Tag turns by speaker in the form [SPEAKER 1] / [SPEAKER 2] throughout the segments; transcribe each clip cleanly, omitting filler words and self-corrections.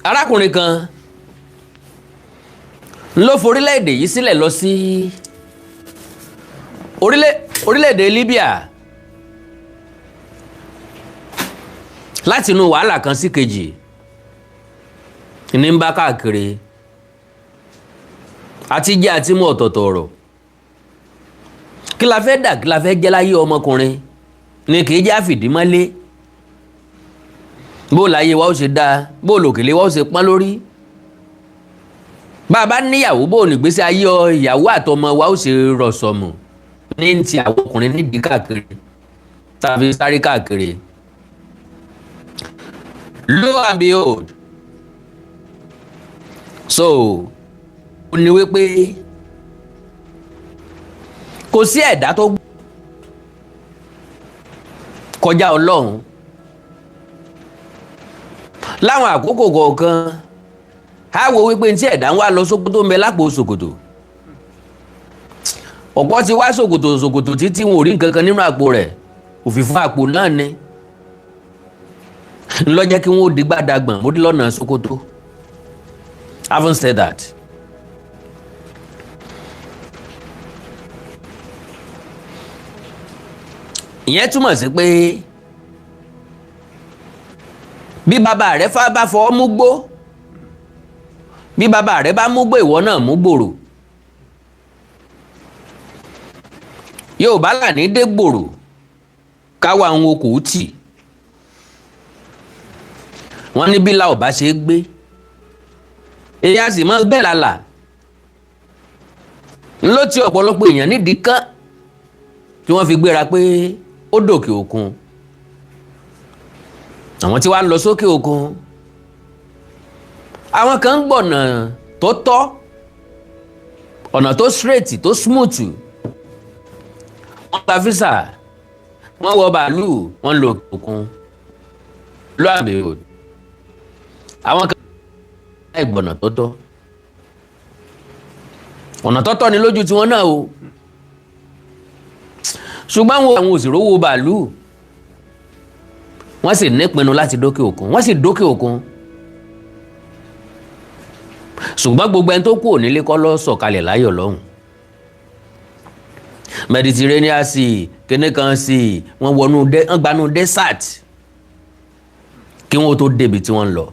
[SPEAKER 1] Arákùnrin kan ló forílẹ̀-èdè yìí sílẹ̀ lọ sí orílẹ̀-èdè Libya láti inú wàhálà kan sí kejì ní ń bá káàkiri àti jẹ́ àti mú ọ̀tọ̀ọ̀tọ̀ ọ̀rọ̀. Kí la fẹ́ dà, kí la fẹ́ jẹ́ láyé ọmọkùnrin ni kì í jẹ́ àfìdímọ́lé. Bó láyé wa ó ṣe dáa, bó lòkèlè wa ó ṣe pọ́n lórí, bá a bá níyàwó, bó nígbésí ayé ìyàwó àtọmọ wa ó ṣe rọ̀sọ̀mù ní ti àwọn ọkùnrin nídìí káàkiri tàbí sáré káàkiri. Lo and behold, so ó ní wípé kò sí ẹ̀dá tó kọjá Ọlọ́run. Láwọn àkókò kọ̀ọ̀kan á wo wípé tí ẹ̀dá ń wá lọ Sókótó ń bẹ lápò ṣòkòtò. Ọ̀pọ̀ ti wá ṣòkòtò ṣòkòtò títí wọn ò rí nǹkan kan nínú àpò rẹ̀, òfìfo àpò náà ni ńlọ́jẹ́ kí wọ́n ó di gbàdàgbọ̀n mórí lọ́nà Sókótó. Having said that, ìyẹn túmọ̀ sí pé bí bàbá rẹ bá fọ́ mú gbó, bí bàbá rẹ bá mú gbó, ìwọ náà mú gbòrò. Yorùbá là ní dé gbòrò káwa àwọn okòó tì. Wọ́n ní bí la ò bá ṣe é gbé, èyí á sì mọ́ bẹ́ẹ̀ lálà ńlọ tí ọ̀pọ̀lọpọ̀ èèyàn nídìí kán tí wọ́n fi gbéra pé ó dòkè òkun. Àwọn tí wàá lọ sókè òkun, àwọn kan ń gbọ̀nà tó tọ́, ọ̀nà tó straight, tó smooth. Wọ́n gba físà, wọ́n wọ bàálù, wọ́n lọ òkè òkun. Lọ àmì òd, àwọn kan láì gbọ̀nà tó tọ́, ọ̀nà tó tọ́ ni lójú tiwọn náà o, ṣùgbọ́n àwọn òsì rówó bàálù, wọ́n sì nípinnu láti dókè òkun, wọ́n sì dókè òkun. Ṣùgbọ́n gbogbo ẹni tó kú ònílé kọ́ ló sọ̀kalẹ̀ láyọ̀ lọ́hùn. Mediterranean Sea kíní kan sí, wọ́n wọnú wọ́n gbanú desert kí wọ́n tó débi tí wọ́n ń lọ.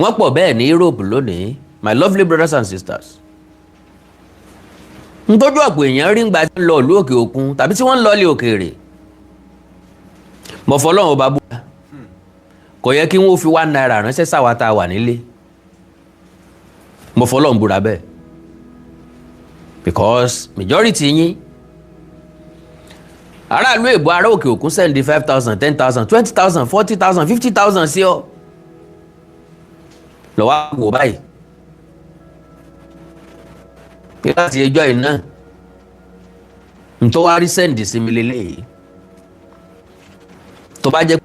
[SPEAKER 1] Wọ́n pọ̀ bẹ́ẹ̀ ní Europe lónìí, my lovely brothers and sisters. Ntójú ọ̀pọ̀ èèyàn rí ń gba tí wọ́n lọ ìlú òkè òkun tàbí tí wọ́n ń lọ ilé òkèèrè, mọ̀ fọlọ́run ọba búra, kò yẹ kí wọ́n fi ₦1 ránṣẹ́ sáwa tá a wà nílé. Mọ̀ fọlọ́run búra bẹ́ẹ̀, because majority yín aráàlú èbó, ará òkè òkun send 5,000, 10,000, 20,000, 40,000, 50,000 sí ọ lọ́wọ́ wò báyìí láti ẹjọ́ yìí náà ntọ́ wá rí send sí mi lélẹ́yìí. Tó bá jẹ́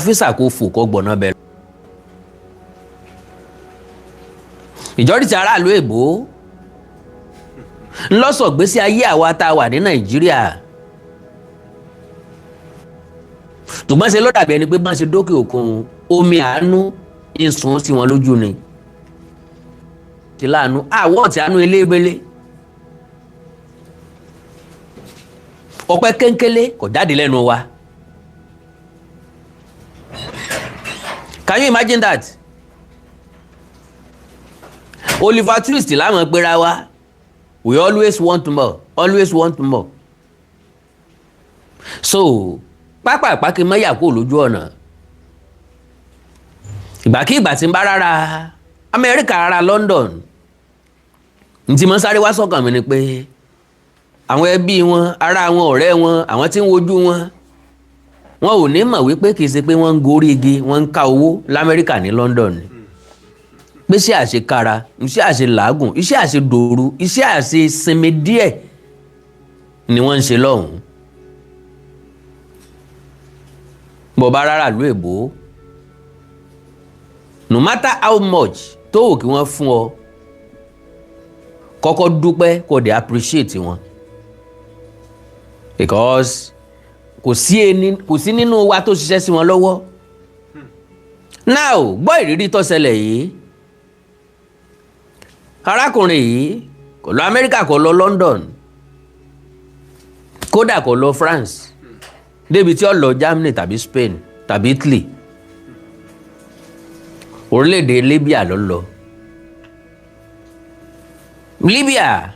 [SPEAKER 1] físà kó fò kó gbọ̀nà bẹ̀rẹ̀. Ìjọ́rìtì aráàlú èbó ńlọ́sọ̀gbésí ayé àwa tá a wà ní Nàìjíríà, ṣùgbọ́n ṣe ló dàbí ẹni pé bá ń ṣe dókè òkun, omi àánú ń sun sí wọn lójú ni. Ti láàánú àwọ̀ tí àánú elébélé ọpẹ́ kéńkélé kò jáde lẹ́nu wa. Can you imagine that? Oliver Twist láwọn pera wa, we always want more, always want more. So pápá kí n má yà kó lójú ọ̀nà. Ìgbàkigbà tí ń bá rárá Amẹ́ríkà, rárá London, ntí mo sáré wá sọ́kàn mi ni pé àwọn ẹbí wọn, ará wọn, ọ̀rẹ́ wọn, àwọn tí ń wojú wọn, wọn ò ní mọ̀ wípé kì í ṣe pé wọ́n ń gorí igi, wọ́n ń ká owó l'Amẹ́ríkà ní London ni, pé iṣẹ́ àṣekára, iṣẹ́ àṣelàágùn, iṣẹ́ àṣedòru, iṣẹ́ àṣesinmi díẹ̀ ni wọ́n ń ṣe lọ́hùn-ún. Bọ̀ bá rárá ìlú èbó, no matter how much tó wù kí wọ́n fún ọ, kọ́kọ́ dúpẹ́ kó dẹ̀ appreciate wọn, because kò sí nínú wa tó ṣiṣẹ́ sí wọn lọ́wọ́. Now, gbọ́ ìrírí tó ṣẹlẹ̀ yìí. Arákùnrin yìí kò lọ Amẹ́ríkà, kò lọ London, kódà kò lọ France, débi tí ó lọ Germany tàbí Spain tàbí Italy. Orílẹ̀-èdè Libya ló lọ. Libya,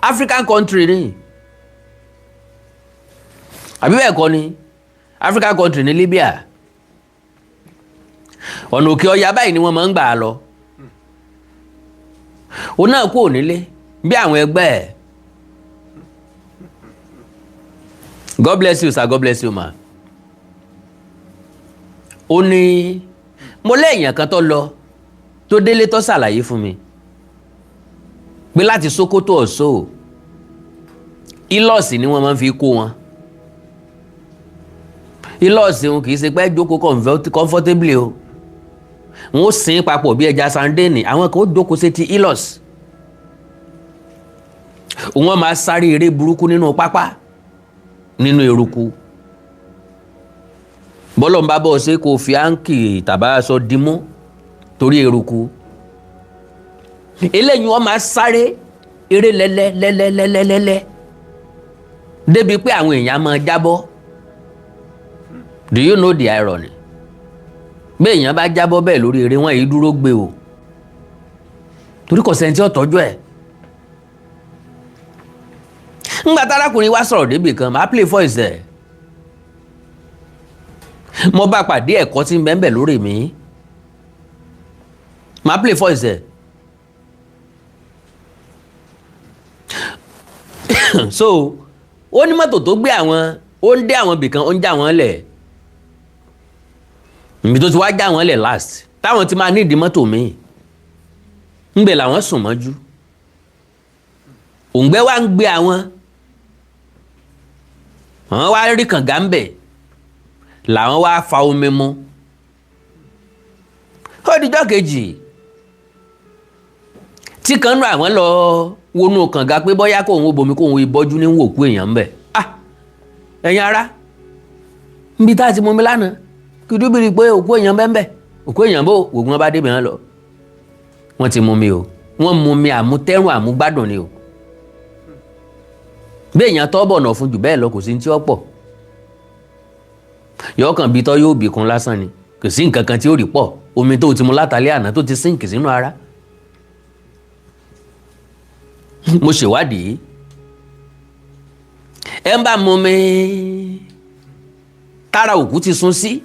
[SPEAKER 1] African country ni, àbí bẹ́ẹ̀ kọ́ ni? African country ní Libya. Ọ̀nà òkè ọya báyìí ni wọ́n máa ń gbà á lọ. Òun náà kúrò nílé bí àwọn ẹgbẹ́ ẹ̀. God bless you, sir. God bless you, ma. Ó ní mo léèyàn kan tó lọ, tó délé, tó ṣàlàyé fún mi pé láti Sokoto ọ̀ṣọ́, Hilux ni wọ́n máa ń fi kó wọn. Hilux wọn kì í ṣe pé jókòó comfortably o. Wọn ó sin papọ̀ bí ẹja sandéènì. Àwọn kan ó jókòó sétí Hilux, wọ́n máa sáré eré burúkú nínú pápá, nínú eruku. Bọ́lọ̀ ń bá bọ́ ṣe kò fi áǹkì tàbá aṣọ dimú torí eruku eléyìí. Wọ́n máa sáré eré lẹ́lẹ́lẹ́lẹ́lẹ́lẹ́ débi pé àwọn èèyàn máa jábọ́. Do you know the irony? Bí èèyàn bá jábọ́ bẹ́ẹ̀ lórí eré wọn yìí, dúró gbé o, torí kò sẹ́ni tí ó tọ́jú ẹ̀. Ńgbà tárákùnrin wa sọ̀rọ̀ débì kan, màá play voice ẹ̀. Mo bá pàdé ẹ̀kọ́ tí ń bẹ́ẹ̀ bẹ́ẹ̀ lórí mi. Màá play voice ẹ̀. So ó ní mọ́tò tó gbé àwọn, ó ń dé àwọn ibìkan, ó ń já wọn lẹ̀. Ibi tó ti wá já wọn lẹ̀ last, táwọn ti máa nídìí mọ́tò míì, ńbẹ̀ làwọn sùn mọ́jú. Òǹgbẹ wá ń gbé àwọn. Àwọn wá rí kànga ńbẹ̀, làwọn wá fa omi mu. Ó dijọ́ kejì tí kan nú àwọn lọ wọnú kànga pé bóyá kóun ó bomi, kóun ìbọ́jú ní wòkú èèyàn ńbẹ̀. Ah, ẹ̀yin ará, níbi tá a ti mumi lánàá, kìdúbìrì pé òkú èèyàn bẹ́ẹ̀. Òkú èèyàn bó ògùn wọn bá débẹ̀ wọn lọ, wọ́n ti mumi o. Wọ́n mumi àmútẹ́rùn àmúgbádùn ni o. Bí èèyàn tọ́ bọ̀nà fún jù bẹ́ẹ̀ lọ, kò sí ní tí ó pọ̀. Yọ̀ọ́ kàn bí tọ́ yóò bì kún lásán ni, kò sí nǹkan kan tí ó rí pọ̀. Omi tó ti mu látàlẹ́ àná tó ti sínkì sínú ara. Mo ṣèwádìí, ẹ ń bá mumi tára òkú ti sun sí,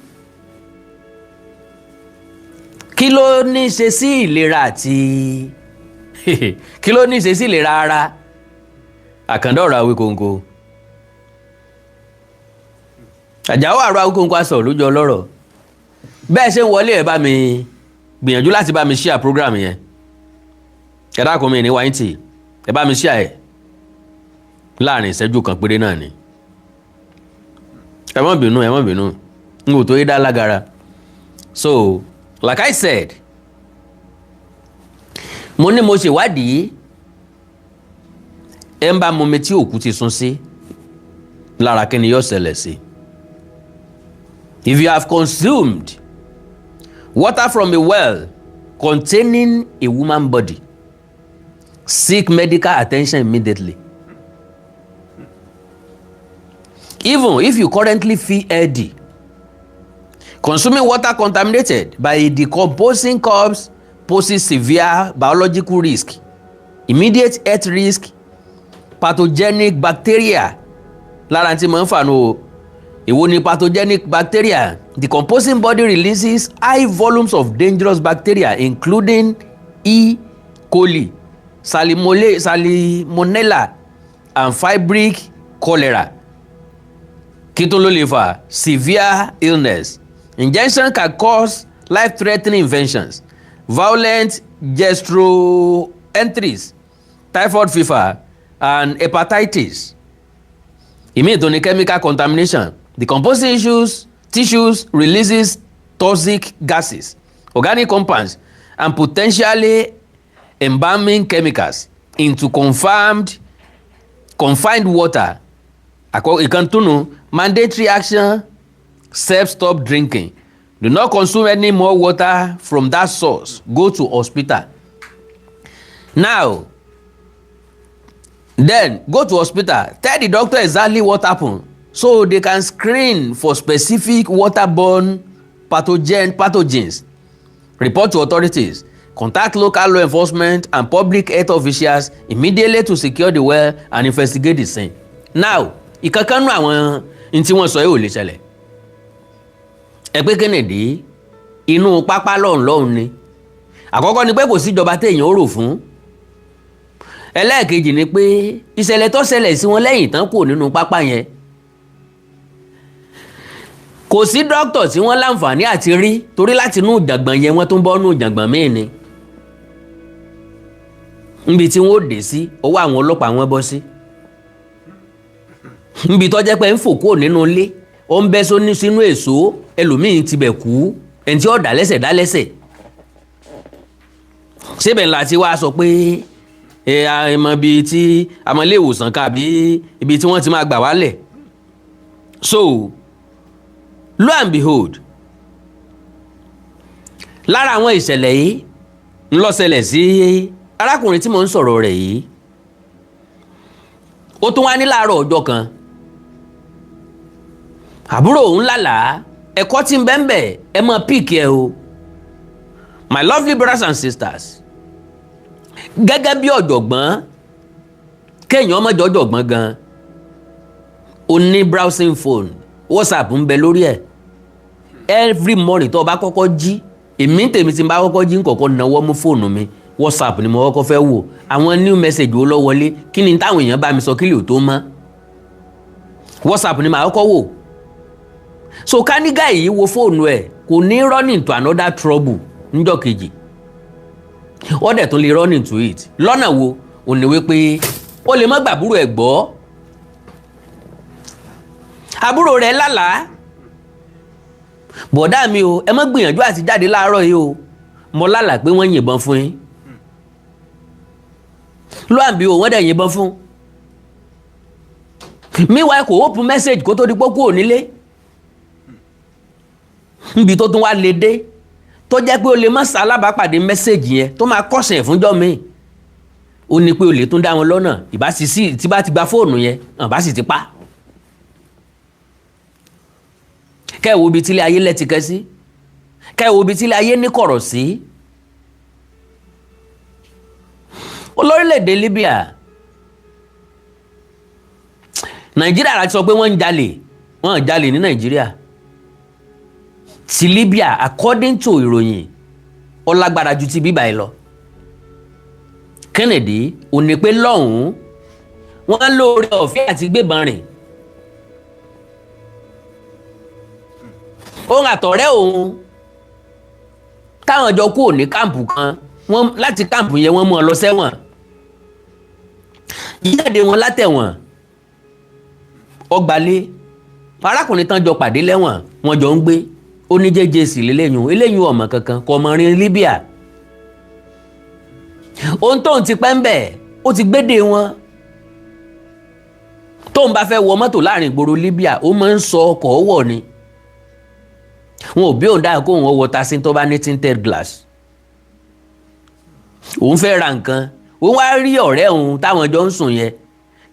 [SPEAKER 1] kí ló ní í ṣe sí ìlera àti kí ló ní í ṣe sí ìlera ara? Àkàndá ọ̀rọ̀ Awíkonko, Àjàó àrò Awíkonko aṣọ lójú ọlọ́rọ̀. Bẹ́ẹ̀ ṣe ń wọlé, ẹ̀ bá mi gbìyànjú láti bá mi share program yẹn. Ẹ dákun, mi ní wáyé tì, ẹ bá mi share ẹ̀ láàrin ìṣẹ́jú kan péré náà ni. Ẹ má bínú, ẹ má bínú, n kò tó yé dá lágara. So like I said, mo ní mo ṣèwádìí, ẹ ń bá mumi tí òkú ti sun sí lára, kí ni yóò ṣẹlẹ̀ sí? If you have consumed water from a well containing a woman body, seek medical attention immediately. Even if you currently feel healthy, consuming water contaminated by a decomposing corpse poses severe biological risk, immediate health risk, pathogenic bacteria. Lára tí mo ń fà nù o. Èwo ni pathogenic bacteria? Decomposing body releases high volumes of dangerous bacteria, including E. coli, salmonella and vibrio cholera. Kí tó ló lè fà? Severe illness. Ingestion can cause life-threatening infections, violent gastroenteritis, typhoid fever and hepatitis. Ìmíì tó ní chemical contamination. Decomposing tissues releases toxic gases, organic compounds and potentially embalming chemicals into confined water. Ìkàntúnú mandatory action: self stop drinking. Do not consume any more water from that source. Go to hospital. Now, then go to hospital. Tell the doctor exactly what happened so they can screen for specific waterborne pathogens. Report to authorities. Contact local law enforcement and public health officials immediately to secure the well and investigate the scene. Now, ìkankan nú àwọn n tí wọ́n sọ yìí ò lè ṣẹlẹ̀. Ẹ pé Kennedy, inú pápá lọ́hùn lọ́hùn ni. Àkọ́kọ́ ni pé kò síjọba téèyàn ó rò fún. Ẹlẹ́ẹ̀kejì ni pé ìṣẹ̀lẹ̀ tó ṣẹlẹ̀ sí wọn lẹ́yìn tán kù nínú pápá yẹn, kò sí dókítà tí wọ́n láǹfààní àti rí, torí láti inú ìjàngbọ̀n yẹn, wọ́n tún bọ́ nínú ìjàngbọ̀n míì ni. Níbi tí wọ́n ó dé sí, ọwọ́ àwọn ọlọ́pàá wọn bọ́ sí. Níbi tó jẹ́ pé ń fò kúrò nínú ilé, ó ń bẹ́ sóní sínú èso, ẹlòmíín tibẹ̀ kú, ẹni tí ó dá lẹ́sẹ̀ dá lẹ́sẹ̀. Síbẹ̀ ńlá tí wàá sọ pé ẹ àmọ́ ibi tí àmọ́ ilé ìwòsàn kan àbí ibi tí wọ́n ti máa gbà wálẹ̀. So lo and behold, lára àwọn ìṣẹ̀lẹ̀ yìí ń lọ ṣẹlẹ̀ sí arákùnrin tí mò ń sọ̀rọ̀ rẹ̀ yìí. Ó tún wá ní láàárọ̀ ọjọ́ kan, àbúrò òun lálàá. Ẹ̀kọ́ tí ń bẹ ń bẹ̀, ẹ mọ pick ẹ o, my lovely brothers and sisters. Gẹ́gẹ́ bí ọ̀jọ̀gbọ́n, kéèyàn ọmọdé ọ̀jọ̀gbọ́n gan, o ní browsing phone, WhatsApp ń bẹ lórí ẹ̀. Every morning tó o bá kọ́kọ́ jí, èmi tèmi tí n bá kọ́kọ́ jí, ń kọ́kọ́ náwó mú fóònù mi, WhatsApp ni mo kọ́kọ́ fẹ́ wò. Àwọn new message wo ló wọlé? Kí ni táwọn èèyàn bá mi sọ? Kí lè tó mọ́, WhatsApp ni màá kọ́kọ́ wò. So kánígà yìí wo fóònù ẹ̀, kò ní run into another trouble níjọ́ kejì. Ó dẹ̀ tún lè run into it lọ́nà wo? Ò ní wípé ó lè má gbàbúrò ẹ̀ gbọ́. Àbúrò rẹ̀ lálàá, "Bọ̀dá mi o, ẹ má gbìyànjú àti jáde láàárọ̀ yìí o, mo lálàá pé wọ́n yìnbọn fún yín." Lóàbí o, wọ́n dẹ̀ yìnbọn fún. Meanwhile, kò open message kó tó di pé kúrò nílé. Níbi tó tún wá lè dé, tó jẹ́ pé o lè má ṣalábàápàdé message yẹn tó máa kọ̀sẹ̀ fúnjọ́ mi, ó ní pé o lè tún dá wọn lọ́nà. Ìbá sì sí tí bá ti gba fóònù yẹn, àbá sì ti pa. Kẹ́ ẹ̀ wo ibi tílé ayé lẹ́tìkẹ́ sí, kẹ́ ẹ̀ wo ibi tílé ayé ní kọ̀rọ̀ sí. Olórílẹ̀‐èdè Libya, Nàìjíríà láti sọ pé wọ́n ń jalè, wọ́n ń jalè ní Nàìjíríà. Ti Libya, according to ìròyìn, ó lágbára ju ti bíbá yìí lọ. Kennedy ò ní pé lọ́hùn-ún wọ́n lóore ọ̀fẹ́ àti gbébọn rìn. Òun àtọ̀rẹ́ òun táwọn jọ kúrò ní káàmpù kan, wọ́n láti káàmpù yẹn, wọ́n mú ọ lọ sẹ́wọ̀n. Jíjáde wọn látẹ̀wọ̀n, ọgbàlé arákùnrin tán jọ pàdé lẹ́wọ̀n, wọ́n jọ ń gbé. Ó ní jẹ́jẹ́ sí lélẹ́yìn eléyìn, ọmọ kankan kò mọ̀ rin Libya. Ohun tóun ti pẹ́ ń bẹ̀, ó ti gbédè wọn. Tóun bá fẹ́ wọ mọ́tò láàrin ìgboro Libya, ó máa ń sọ ọkọ̀ wọ̀ ni. Wọn ò bí òun dáa kó òun wọ taxi tó bá ní tinted glass. Òun fẹ́ ra nǹkan, òun wá rí ọ̀rẹ́ òun táwọn jọ ń sùn yẹn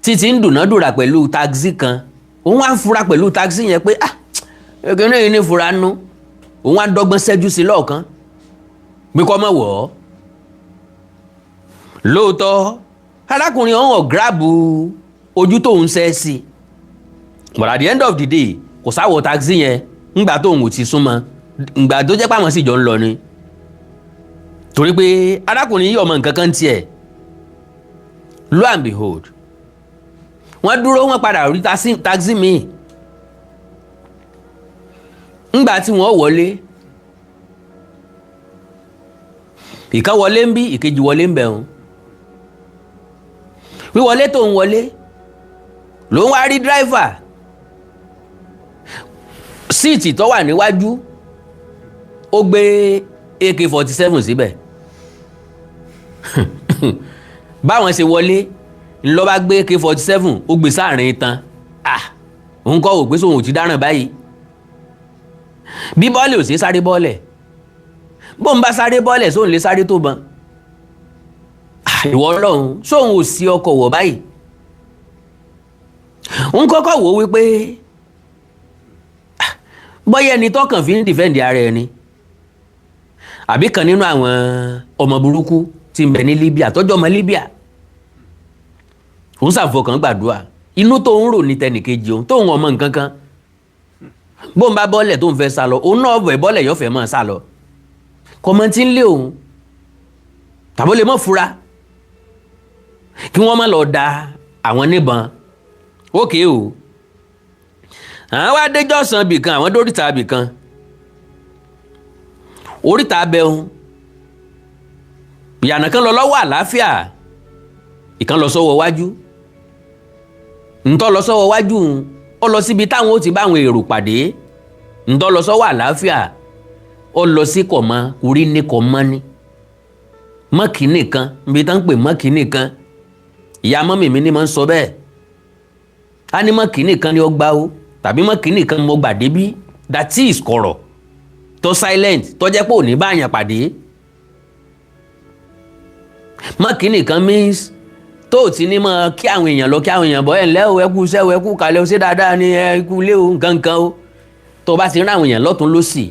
[SPEAKER 1] títí ń dùnádùrà pẹ̀lú taxi kan. Òun wá ń fura pẹ̀lú taxi yẹn pé, "Ah, ekene yìí ní fura nú." Òun wá dọ́gbọ́n ṣẹ́jú sí lọ́ọ̀kan bí kò mọ̀ wọ̀ ọ́. Lóòótọ́, arákùnrin ọ̀hún ọ̀ grab ojú tóun ṣẹ́ sí, but at the end of the day, kò sáwọ̀ taxi yẹn. Ńgbà tóun ò ti súnmọ́, ńgbà tó jẹ́ pé àwọn sì jọ ń lọ ni, torí pé arákùnrin yìí ọmọ nǹkan kan tiẹ̀. Lo and behold, wọ́n dúró, wọ́n padà rí taxi míì. Ńgbà tí wọ́n wọlé, ìkan wọlé ń bí, ìkejì wọlé ń bẹ̀rùn. Wíwọlé tó ń wọlé ló ń wá rí driver seat tó wà níwájú, ó gbé AK-47 síbẹ̀. Báwọn ṣe wọlé ńlọ bá gbé AK-47, ó gbé sáàrin itan. Ah, òun kọ́ ò pé sóun ò ti dáràn báyìí. Bí bọ́ọ̀lì ò sí sáré bọ́ọ̀lẹ̀, bóun bá sáré bọ́ọ̀lẹ̀, sóun lè sáré tó bọn? Ìwọ Ọlọ́run, sóun ò sí ọkọ̀ wọ̀ báyìí? Ń kọ́kọ́ wò ó wípé bọ́yá ẹni tọkàn fi ń defend ara ẹni, àbí kan nínú àwọn ọmọ burúkú tí ń bẹ ní Libya, tọ́jú ọmọ Libya. Òun ṣàfọkàn gbàdúrà, inú tó ń rò ní tẹnìkejì òun tóun ọmọ nǹkan kan. Bóun bá bọ́ọ̀lẹ̀ tó ń fẹ́ sá lọ, òun náà bọ̀ bọ́ọ̀lẹ̀ yóò fẹ́ máa sá lọ, kọ́mọ tí ń lé òun tàbó lè mọ́ fura kí wọ́n má lọ da àwọn níbọn. Ókè o, àwọn wá déjọ́sán bìkan, àwọn dóríta bìkan, oríta abẹ́hùn. Ìyànà kan lọ lọ́wọ́ àlàáfíà, ìkan lọ sọ́wọ́ wájú. Ntọ́ lọ sọ́wọ́ wájú, ó lọ síbi táwọn ó ti bá àwọn èrò pàdé. Ntọ́ lọ sọ́wọ́ àlàáfíà, ó lọ sí kọ̀mọ́ orí ní kọ̀mọ́ ní mọ́kì nìkan, níbi tá ń pè mọ́kì nìkan. Ìyá mọ́mì mi ní máa ń sọ bẹ́ẹ̀, á ní mọ́kì nìkan ni ó gbá o, tàbí mọ́kì nìkan mo gbà débí. That is kọ̀rọ̀ tó silent, tó jẹ́ pé ò ní báyàn pàdé. Mọ́kì nìkan means tó o ti ní mọ́ kí àwọn èèyàn lọ, kí àwọn èèyàn bọ̀, ẹ̀ ńlẹ́ o, ẹ kú iṣẹ́ o, ẹ kú kalẹ̀ o, ṣé dáadáa ni, ẹ kú ilé o, nǹkan nǹkan o. Tó o bá ti rán àwọn èèyàn lọ́tún lọ́sì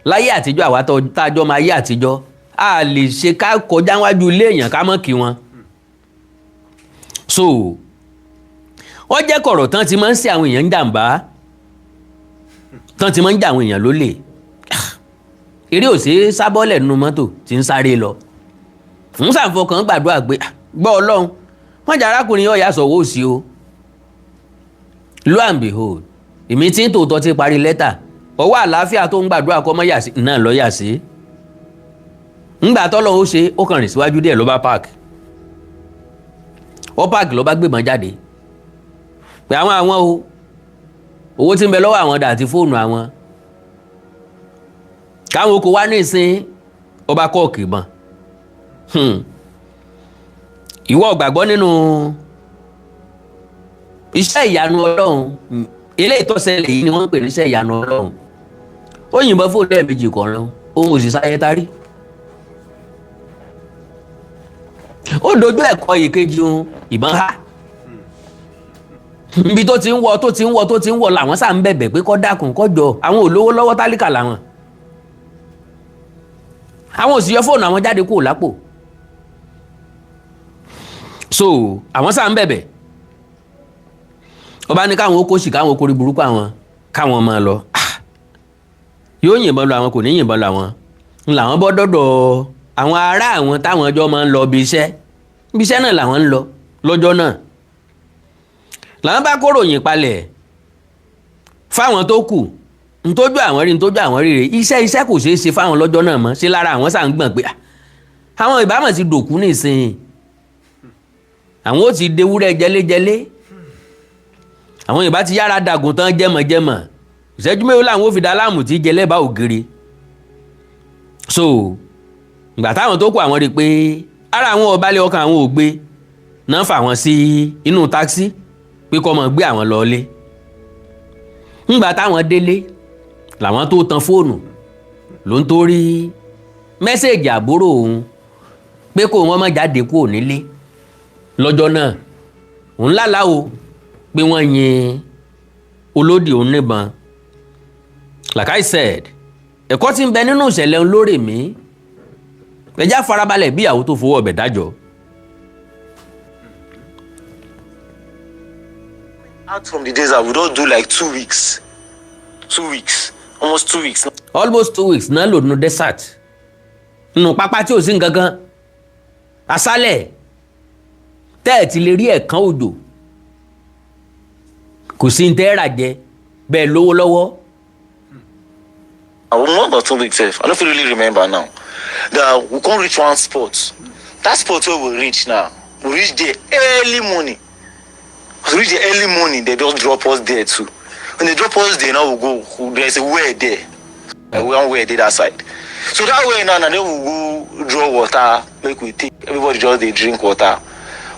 [SPEAKER 1] láyé àtijọ́, àwa tájọ́ máa yé àtijọ́, a lè ṣe ká kọjá wájú ilé èèyàn ká mọ̀ kí wọn. So ó jẹ́ kọ̀rọ̀ tán ti máa ń ṣe àwọn èèyàn ń jàǹbá, tán ti máa ń jà àwọn èèyàn lólè. Eré ò sí sábọ́lẹ̀ nínú mọ́tò tí ń sáré lọ, ń ṣàfọkàn gbàdúrà pé, gbọ́ Ọlọ́run, wọ́n jà arákùnrin yóò yà sọ̀wọ́ òsì o. Lo and behold, èmi tí ń tòótọ́ ti parí lẹ́tà, ọwọ́ àlàáfíà tó ń gbàdúrà kọ́ mọ́ yà sí náà lọ́ yà sí. Ńgbà tọ́lọ́ ó ṣe, ó kàn rìn síwájú díẹ̀, ló bá park. Ó park, ló bá gbébọn jáde pé àwọn o, owó tí ń bẹ lọ́wọ́ àwọn dà àti fóònù àwọn, káwọn kò wá ní ìsín. Ó bá cock ìbọn. Ìwọ gbàgbọ́ nínú iṣẹ́ ìyanu Ọlọ́run? Eléyìí tó ṣẹlẹ̀ yìí ni wọ́n ń pè ní iṣẹ́ ìyanu Ọlọ́run. Ó yìnbọn fóònù lẹ́ẹ̀mejì kọ̀ọ̀ràn, òun ò sì sáyé tarí. Ó dojú ẹ̀kọ́ ìkejì òun, ìbọn há níbi tó ti ń wọ, tó ti ń wọ, tó ti ń wọ. Làwọn sáà ń bẹ̀bẹ̀ pé kó dákun, kó jọ, àwọn ò lówó lọ́wọ́, tálíkà làwọn, àwọn ò sì yọ fóònù àwọn jáde kúrò lápò. So àwọn sáà ń bẹ̀bẹ̀. Ọba ní káwọn ó kó sì, káwọn ó kórí burúkú, àwọn káwọn máa lọ. Yóò yìnbọn lọ àwọn, kò ní yìnbọn lọ àwọn. Ń làwọn bọ́ dọ́dọ̀ àwọn ará àwọn táwọn ọjọ́ máa ń lọ bí iṣẹ́, bí iṣẹ́ náà làwọn ń lọ lọ́jọ́ náà. Làwọn bá kóròyìn palẹ̀ fáwọn tó kù, ntójú àwọn rí, ntójú àwọn rí rè. Iṣẹ́ kò ṣeé ṣe fáwọn lọ́jọ́ náà mọ́ ṣé lára. Àwọn sáà ń gbọ̀n pé àwọn ìbámu ti dòkú nísìnyí, àwọn ó ti dewúrẹ́ jẹléjẹlé, àwọn ìbá ti yára dàgùn tán jẹmọ̀jẹmọ̀. Ìṣẹ́jú mélòó làwọn ò fi dá láàmú tí jẹlẹ́ bá ògiri? So ìgbà táwọn tó kù, àwọn rí i pé ara àwọn ò balẹ̀, ọkàn àwọn ò gbé náà, fà wọ́n sí inú táksì pé kó máa gbé àwọn lọ́ọ́lé. Ńgbà táwọn délé làwọn tó tan fóònù, ló ń tó rí message àbúrò òun pé kó wọ́n má jáde kúrò nílé lọ́jọ́ náà, òun lálàá o pé wọ́n yin olódì òun níbọn. Like I said, ẹ̀kọ́ tí ń bẹ nínú ìṣẹ̀lẹ̀ ń lórí mi, ẹjá farabalẹ̀ bí ìyàwó tó fowó ọbẹ̀ dájọ́.
[SPEAKER 2] Out from the desert, we don do like 2 weeks, 2 weeks, almost 2 weeks.
[SPEAKER 1] Almost 2 weeks náà lò nínú desert, nínú pápá tí ò sí nǹkan kan, aṣálẹ̀ tẹ́ ẹ̀ ti lè rí ẹ̀kan òjò, kò sí ní tẹ́ rà jẹ bẹ́ẹ̀ lówó lọ́wọ́.
[SPEAKER 2] 1 or 2 weeks sef, I no fit really remember now. That we come reach one spot. That spot wey we reach now, we reach there early morning. As we reach there early morning, they just drop us there too. When they drop us there now, we go, there's a well there. Like one well dey that side. So that well now, na then we go draw water make we take. Everybody just dey drink water.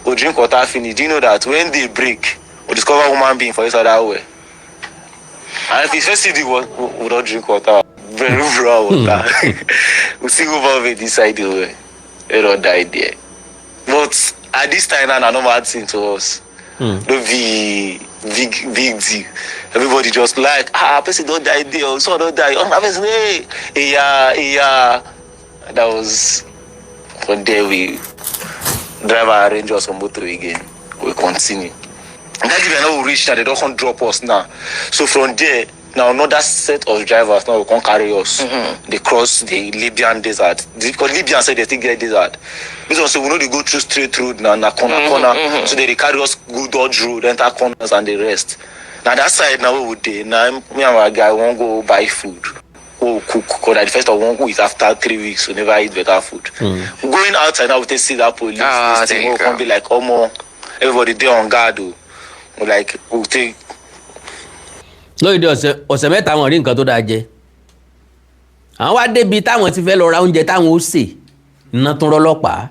[SPEAKER 2] We drink water finish. Do you know that when day break, we discover human being for inside that well? And if you first see the one, we don't drink water, very brown water. We see go back inside the way. We don't die there. But at this time now, na normal thing to us. No be big big deal. Everybody just like, ah, person don die there, oh, so don die. Oh, that person, hey, yeah. That was from there we driver arrange us on motor again. We continue. That given now we reach now, they don come drop us now. So from there, now another set of drivers now will come carry us. They cross the Libyan desert. Because Libyan say they still get desert. This one say we no dey go through straight road now, na corner corner. So they dey carry us go dodge road, enter corners and the rest. Now that side now where we dey, now me and my guy wan go buy food. Go cook. Cause at the first of one go is after 3 weeks, we never eat better food. Going outside now, we take see that police.
[SPEAKER 3] Ah,
[SPEAKER 2] this thing,
[SPEAKER 3] there you
[SPEAKER 2] we come
[SPEAKER 3] go.
[SPEAKER 2] be like, omo, everybody dey on guard o. We like, we take
[SPEAKER 1] Lóyìnbó ọ̀sẹ̀ 3 wọn rí nǹkan tó dáa jẹ. Àwọn wá débi táwọn ti fẹ́ lọ ra oúnjẹ táwọn ó sè, iná tún rọ́lọ́pàá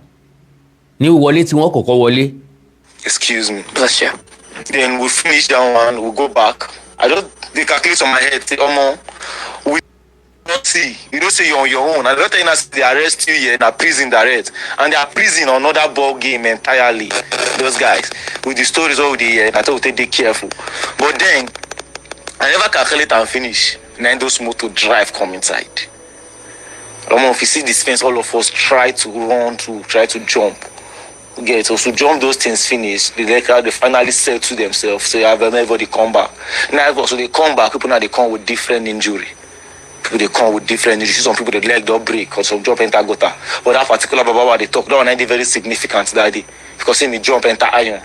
[SPEAKER 1] ní wọlé tí wọ́n kọ́kọ́ wọlé.
[SPEAKER 2] Excuse me.
[SPEAKER 3] Bless you.
[SPEAKER 2] Then we finish that one, we go back. I just dey calculate on my head, say, omo, we not see. You don't say you're on your own. I don't tell you now, say they arrest you here, na prison direct. And they are prison another ball game entirely. Those guys. With the stories all the year, I thought we take dey careful. But then, I never calculate and finish. Then those motor drive come inside. Omo, if you see this fence, all of us try to run to try to jump. Get so jump those things finish. The like they finally settle themselves. So you have everybody come back. Now so they come back, people now they come with different injury. People they come with different injuries. Some people they leg don't break or some jump enter gutter. But that particular baba wa they talk, that one dey very significant that day. Because him he jump enter iron.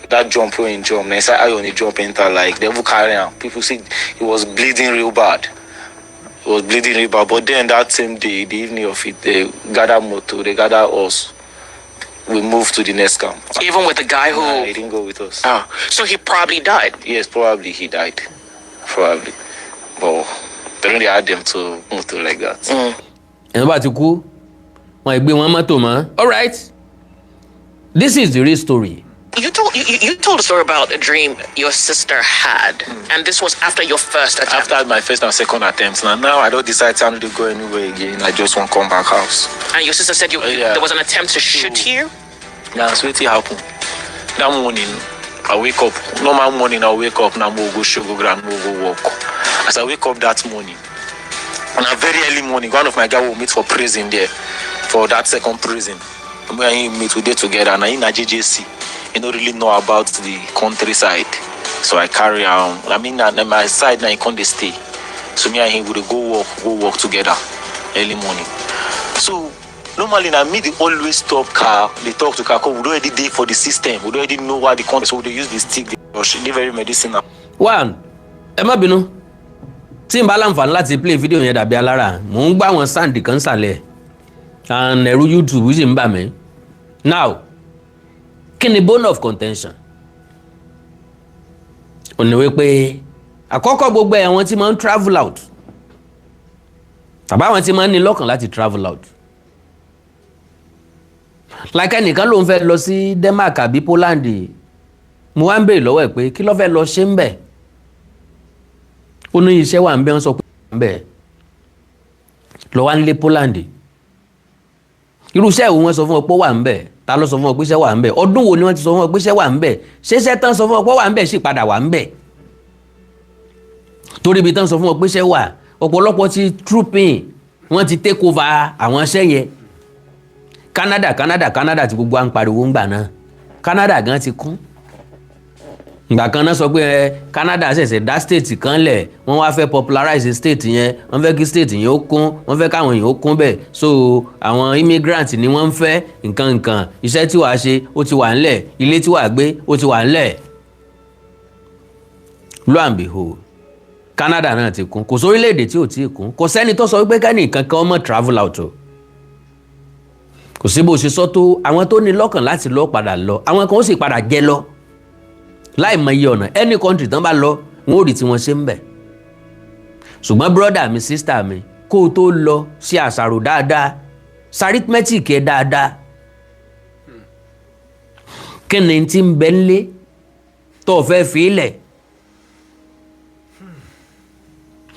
[SPEAKER 2] That jump when he jump, na inside iron he jump enter like they even carry am. People see he was bleeding real bad. He was bleeding real bad. But then that same day, the evening of it, they gather motor, they gather us. We moved to the next camp.
[SPEAKER 3] Even with the guy who.
[SPEAKER 2] Nah, he didn't go with us.
[SPEAKER 3] Oh, so he probably died.
[SPEAKER 2] Yes, probably he died. Probably. But they don't add them to motor like that.
[SPEAKER 1] Ẹ̀rọ bá ti kú, wọn gbé wọn mọ́tò mọ́. All right, this is the real story.
[SPEAKER 3] You told a story about a dream your sister had, and this was after your first attempt.
[SPEAKER 2] After my first and second attempt, now I don't decide time to go anywhere again. I just want to come back house.
[SPEAKER 3] And your sister said you
[SPEAKER 2] Yeah.
[SPEAKER 3] there was an attempt to shoot you.
[SPEAKER 2] Now, so wetin happen? That morning, I wake up. Normal morning, I wake up. Now, go show, go ground, go work. As I wake up that morning, on a very early morning, one of my guy will meet for prison there, for that second prison. Me and him meet, we dey together. And in JJC, he don't really know about the countryside. So I carry am. I mean, na my side now, he come dey stay. So me and him we dey go work together early morning. So normally na me dey always stop car, dey talk to car, 'cause we don already dey for the system. We don already know why the country, so we dey use the stick, dey rush, dey very medicinal.
[SPEAKER 1] One, ẹ má bínú tí n bá láǹfààní láti play video yẹn dàbí alára, mò ń gbá àwọn sound kan sàlẹ̀ and ẹ̀rù YouTube sì ń bà mí. Now, kí ni bone of contention? Ò ní wípé àkọ́kọ́, gbogbo àwọn tí máa ń travel out tàbí àwọn tí máa ń ní lọ́kàn láti travel out, like ẹnìkan ló ń fẹ́ lọ sí Denmark àbí Poland, mo wá ń béèrè lọ́wọ́ ẹ̀ pé kí ló fẹ́ lọ ṣe ń bẹ̀? Ó ní iṣẹ́ wà ń bẹ́. Wọ́n sọ pé wà ń bẹ̀ lọ wá ń lé Poland. Irú iṣẹ́ wo wọ́n sọ fún ọ pé ó wà ń bẹ̀? Ta ló sọ fún ọ pé iṣẹ́ wà ń bẹ̀? Ọdún wo ni wọ́n ti sọ fún ọ pé iṣẹ́ wà ń bẹ̀? Ṣé iṣẹ́ tán sọ fún ọ pé ó wà ń bẹ̀ sì padà wà ń bẹ̀? Torí ibi tán sọ fún ọ pé iṣẹ́ wà, ọ̀pọ̀lọpọ̀ ti trooping, wọ́n ti take over àwọn iṣẹ́ yẹn. Canada, Canada, Canada tí gbogbo à ń pariwo ń gbà náà, Canada gan ti kún. Ìgbà kan náà sọ pé ẹ Canada ṣẹ̀ṣẹ̀ dá state kan lẹ̀, wọ́n wá fẹ́ popularize state yẹn, wọ́n fẹ́ kí state yẹn ó kún, wọ́n fẹ́ káwọn èèyàn ó kún bẹ́ẹ̀. So àwọn immigrant ni wọ́n ń fẹ́ nǹkan nǹkan. Iṣẹ́ tí wàá ṣe ó ti wà ńlẹ̀, ilé tí wàá gbé ó ti wà ńlẹ̀. Lo and behold, Canada náà ti kún. Kò sórílẹ̀-èdè tí ò tí ì kún. Kò sẹ́ni tó sọ wípé kẹ́ni kankan ọmọ travel out o. Kò sí bó ṣe sọ tó, àwọn tó ní lọ́kàn láti lọ padà lọ, àwọn kan ó sì padà jẹ lọ láì mọ iye ọ̀nà. Any country tán bá lọ, wọn ò rí tí wọ́n ṣe ń bẹ̀. Ṣùgbọ́n brother mi, sister mi, kó o tó lọ, ṣe àṣàrò dáadáa, arithmetic ẹ dáadáa. Kí ni tí ń bẹ ńlé tó o fẹ́ fi lẹ̀?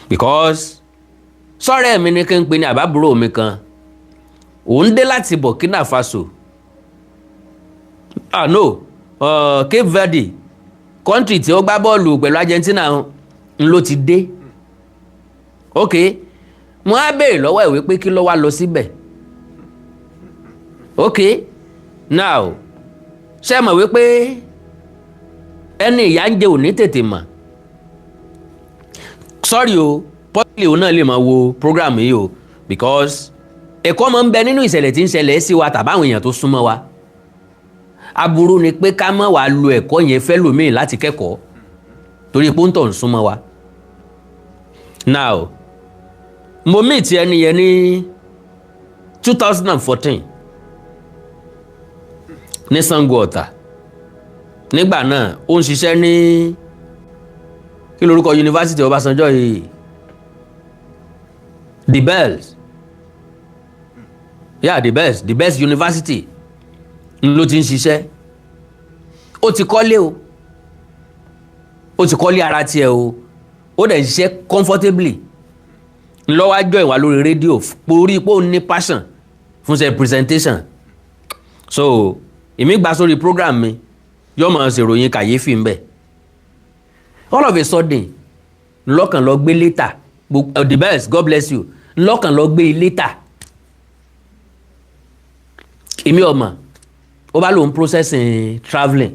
[SPEAKER 1] Because sọ́rẹ́ mi ní kí n pe ní àbábúrò mi kan, òun dé láti Burkina Faso, ah no, Cape Verde, country tí ó gbá bọ́ọ̀lù pẹ̀lú Argentina ń ló ti dé. Ok, mo á béèrè lọ́wọ́ ẹ̀ wípé kí ló wá lọ síbẹ̀. Ok, now, ṣé mọ̀ wípé ẹni ìyá ń jẹ òní tètè mọ̀? Sorry o, pọ́ìlì òun náà lè máa wo program yìí o, because ẹ̀kọ́ máa ń bẹ nínú ìṣẹ̀lẹ̀ tí ń ṣẹlẹ̀ sí wa tàbáwọn èèyàn tó súnmọ́ wa. Aburú ni pé ká má wàá lo ẹ̀kọ́ yẹn fẹ́ lòmíì láti kẹ́kọ̀ọ́ torí pé ó ń tọ̀ ń súnmọ́ wa. Now, mo meet ẹni yẹn ní 2014 ní Sango Ọ̀tà. Nígbà náà, ó ń ṣiṣẹ́ ní, kí lorúkọ yunifásitì Ọbásanjọ́ yìí? The Bells, yeah, The Bells, The Best University ló ti ń ṣiṣẹ́. Ó ti kọ́lé o, ó ti kọ́lé ara tiẹ̀ o, ó dẹ̀ ń ṣiṣẹ́ comfortably. Ńlọ́wájọ́ ìwà lórí rédíò porí pé ó ní passion fún ṣe presentation. So èmi gba sórí program mi, yóò máa ṣèròyìn kàyéfì ń bẹ̀. All of a sudden, ńlọ́kàn lọ gbé later. The Best, God bless you. Ńlọ́kàn lọ gbé later, èmi ọmọ ó bá lòun processing travelling.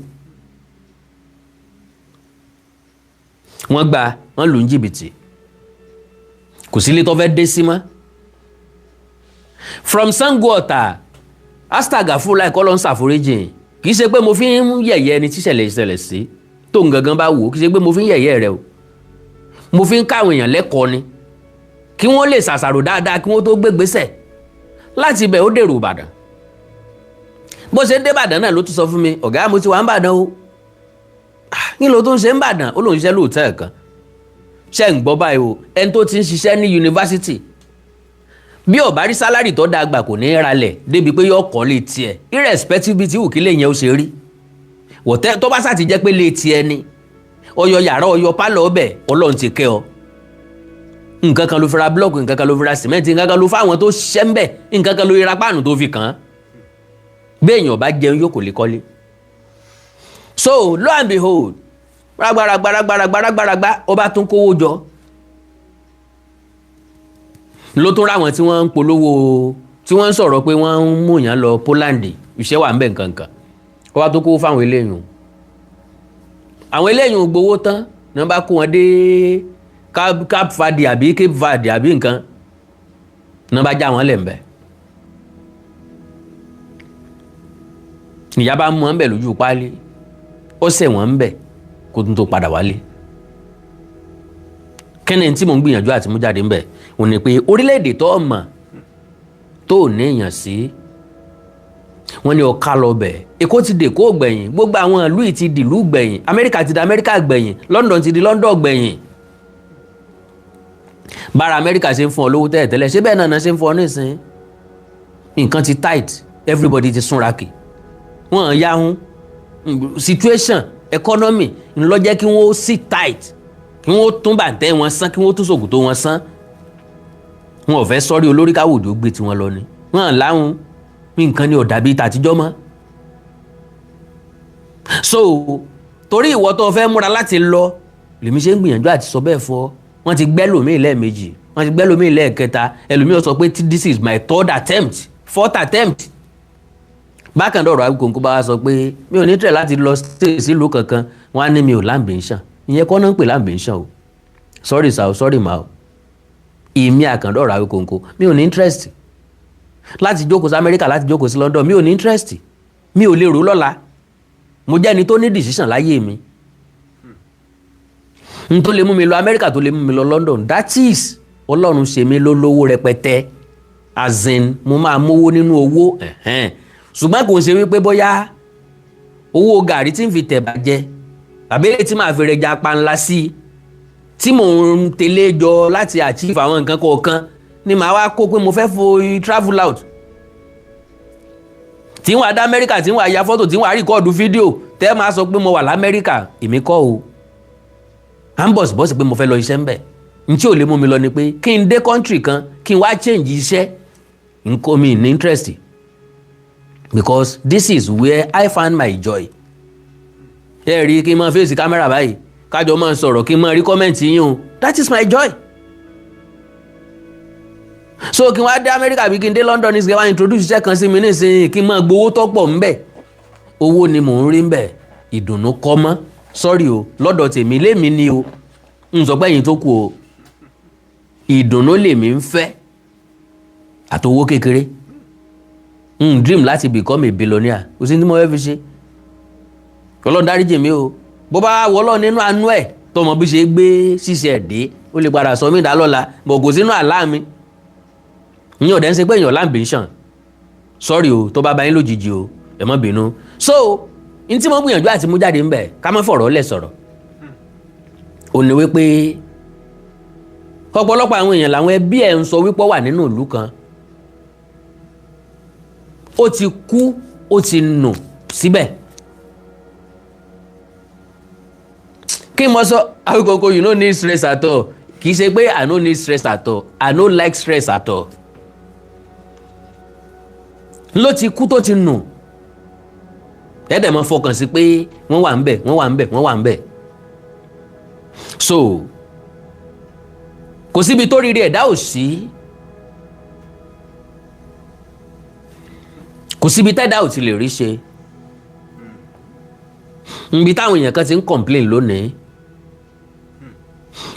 [SPEAKER 1] Wọ́n gba, wọ́n lù ń jìbìtì, kò sí ilé tó fẹ́ dé sí mọ́. From Sango Ọ̀tà, astagafurullah, kọ́ ló ń ṣàforíjìn. Kì í ṣe pé mo fi ń yẹ̀yẹ́ ẹni tíṣẹ̀lẹ̀ ìṣẹ̀lẹ̀ sí tó ń gangan bá wò ó, kì í ṣe pé mo fi ń yẹ̀yẹ́ rẹ o. Mo fi ń káwọn èèyàn lẹ́kọ̀ọ́ ni, kí wọ́n lè ṣàṣàrò dáadáa kí wọ́n tó gbégbésẹ̀. Láti ibẹ̀, ó dèrò Ìbàdàn. Bó ṣe dé Ìbàdàn náà ló tún sọ fún mi, "Ọ̀gá, mo ti wà ń Bàdàn o." "Kí ló tó ń ṣe ń Bàdàn?" Ó lóun ṣiṣẹ́ lóòótọ́ kan. Ṣe ń gbọ́ báyìí o? Ẹni tó ti ń ṣiṣẹ́ ní yunifásitì, bí ó bá rí salary tó dáa gbà, kò ní í ralẹ̀ débi pé yóò kọ́ lé tiẹ̀, irrespective bí tí wù kí lè yẹn ó ṣe rí wọ̀tẹ́. Tó bá sà ti jẹ́ pé lé tiẹ̀ ni, ọyọ yàrá, ọyọ pálọ̀ ọbẹ̀, Ọlọ́run ti kẹ́ ọ. Nǹkan kan ló fi ra búlọ́ọ̀kù, nǹkan kan ló fi ra sìmẹ́ǹtì, nǹkan kan ló fáwọn tó ṣiṣẹ́ ń bẹ̀, nǹkan kan ló ra páànù tó fi kàn án. Béèyàn bá jẹun yóò, kò lè kọ́lé. So lo and behold, rágbáragbáragbáragbáragbá, ó bá tún kówó jọ, ló tún ráwọn tí wọ́n ń polówó, tí wọ́n ń sọ̀rọ̀ pé wọ́n ń mú yàn lọ Poland, iṣẹ́ wà ń bẹ̀, nǹkan kan. Ó bá tún kówó fáwọn eléyìí. Àwọn eléyìí gbowó tán ní wọ́n bá kó wọn dé Cape Verde àbí Cape Verde àbí nǹkan, ní wọ́n bá já wọn lẹ̀ ń bẹ̀. Ìyá bá mú wọn bẹ̀ lójú páálí, ó sẹ̀ wọ́n ń bẹ̀ kó tún tó padà wálé. Kí ni tí mò ń gbìyànjú àti mú jáde ń bẹ̀? Ò ní pé orílẹ̀-èdè tó mọ̀, tó ní èèyàn sí, wọ́n ní ọ̀ka lọ bẹ̀. Èkó ti dè kó gbẹ̀yìn, gbogbo àwọn ìlú yìí ti dìlú gbẹ̀yìn, Amẹ́ríkà ti di Amẹ́ríkà gbẹ̀yìn, London ti di London gbẹ̀yìn. Bára Amẹ́ríkà ṣe ń fún ọ lówó tẹ́lẹ̀tẹ́lẹ̀, ṣé bẹ́ẹ̀ náà ṣe ń fún ọ nísìnyí? Nǹkan ti tight, everybody ti súnra kì, wọ́n yahun. Situation economy ńlọ jẹ́ kí wọ́n sì tight, kí wọ́n tún bàǹtẹ́ wọn sán, kí wọ́n tún ṣòkòtò wọn sán. Wọn ò fẹ́ sọ́rí olórí káwòdì ó gbé tiwọn lọ ni wọ́n láwọn nǹkan ni ò dàbí tàtijọ́ mọ́. So torí ìwọ tó fẹ́ múra láti lọ, lèmi ṣe ń gbìyànjú àti sọ bẹ́ẹ̀ fọ́. Wọ́n ti gbẹ́ lòmíì lẹ́ẹ̀mejì, wọ́n ti gbẹ́ lòmíì lẹ́ẹ̀kẹta. Ẹlòmíì sọ pé, "This is my third attempt, fourth attempt." Bákan dọ̀rọ̀, Awikonko bá wa sọ pé mi ò ní tẹ̀ láti lọ sílùú kankan, wọ́n á ní mi ò l'ambition. Ìyẹn kọ́ náà ń pè l'ambition o. Sorry sir o, sorry ma o. Èmi Àkàndọ̀rọ̀ Awikonko, mi ò ní interest láti jókòó sí Amẹ́ríkà, láti jókòó sí London. Mi ò ní interest, mi ò lè rò lọ́la. Mo jẹ́ ẹni tó ní decision láyé mi. N tó lè mú mi lọ Amẹ́ríkà, tó lè mú mi lọ London, that is Ọlọ́run ṣe mí lólówó rẹpẹtẹ, as in mo máa mówó nínú owó. Ṣùgbọ́n kò ń ṣe wípé bóyá owó gàrí tí ń fi tẹ̀ bàjẹ́ tàbí èyí tí màá fi rẹja panla sí i tí mò ń tẹ̀lé jọ láti achieve àwọn nǹkan kọ̀ọ̀kan ni màá wá kó pé mo fẹ́ fo travel out, tí wọ́n á dá Amẹ́ríkà, tí wọ́n á ya fọ́tò, tí wọ́n á record fídíò, tẹ́ máa sọ pé mo wà l'Amẹ́ríkà. Èmi kọ́ o. À ń bọ̀ sí bọ́sì pé mo fẹ́ lọ iṣẹ́ ń bẹ̀. N tí ò lè mú mi lọ ni pé kí n dé country kan, kí n wá change iṣẹ́ nǹkan mi ní interest, because this is where I find my joy. Ẹ rí kí n máa face camera báyìí, kájọ máa sọ̀rọ̀, kí n máa rí comment yín o, that is my joy. So kí n wá dé Amẹ́ríkà bí kí n dé London ní sìkẹ́, wá introduce iṣẹ́ kan sí mi nísìnyí, kí n máa gbowó tó pọ̀ ńbẹ̀, owó ni mò ń rí ńbẹ̀, ìdùnnú kọ́ mọ́. Sorry o, lọ́dọ̀ tèmi lémi ni o, n sọ pé ẹ̀yin tó kù o, ìdùnnú lèmi ń fẹ́ àtowó kékeré. N dream láti become a billionaire, kò sí ní mo fẹ́ fi ṣe. Ọlọ́run dáríjì mi o, bó bá wọlọ́ nínú àánú ẹ̀ tọmọ bí ṣe gbé ṣíṣe ẹ̀ dé, ó lè padà sọ mí dá lọ́la bọ̀, kò sínú àlá mi. Ìyẹn ò dẹ́ ń ṣe pé èèyàn l'ambition. Sorry o, tó bá bá yín lójijì o, ẹ má bínú. So n tí mo gbìyànjú àti mú jáde ńbẹ, ká má fọ̀rọ̀ lẹ̀ sọ̀rọ̀, ò ní wípé ọ̀pọ̀lọpọ̀ àwọn èèyàn làwọn ẹbí ẹ̀ ń sọ wípé ó wà nínú ìlú kan, ó ti kú, ó ti nù síbẹ̀. Kí n mọ sọ Awíkonko, you no need stress at all. Kì í ṣe pé I no need stress at all, I no like stress at all. Ló ti kú tó ti nù, ẹ̀ẹ́dẹ̀ máa fọkàn sí pé wọ́n wà ń bẹ̀, wọ́n wà ń bẹ̀, wọ́n wà ń bẹ̀. So kò síbi tó rírí ẹ̀dá ò sí, kò síbi tẹ́dá ò ti lè rí ṣe. Nbi táwọn èèyàn kan ti ń complain lónìí,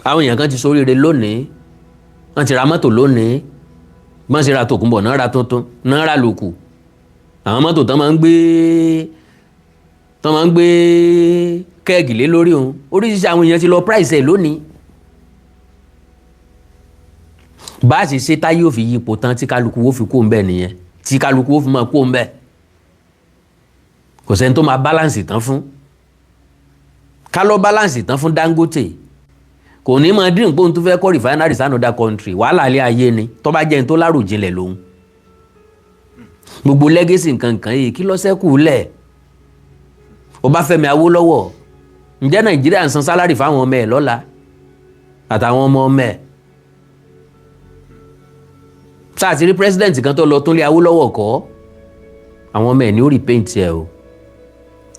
[SPEAKER 1] àwọn èèyàn kan ti ṣoríire lónìí, wọ́n ti ra mọ́tò lónìí, wọ́n ti ra tòkunbọ̀ náà, ra tuntun náà, ra lòkù, àwọn mọ́tò tán máa ń gbé, tán máa ń gbé kẹ́ẹ̀gì lé lórí òun, oríṣiríṣi àwọn èèyàn ti lọ price ẹ̀ lónìí. Bá a ṣe ṣe táyé ò fi yípo tán, tí kálukú ó fi kó ń bẹ̀ nìyẹn, tí kálukú ó fi máa kó ń bẹ̀. Kò sẹ́ni tó máa balance tán fún ká lọ balance tán fún Dangote, kò ní máa dín pé òun tó fẹ́ kọ́ refinery sí another country. Wàhálà ilé ayé ni tó bá jẹ́ ní tó láròjinlẹ̀ lòun. Gbogbo legacy nkankan yìí, kí ló ṣẹ́kù lẹ̀? Ọbáfẹ́mi Awólọ́wọ̀, ǹjẹ́ Nàìjíríà ń san salary fáwọn ọmọ ẹ̀ lọ́la àtàwọn ọmọ ọmọ ẹ̀? Sáà ti rí president kan tó lọ tún lé Awólọ́wọ̀ kọ́? Àwọn ọmọ ẹ̀ ní ó repaint ẹ̀ o.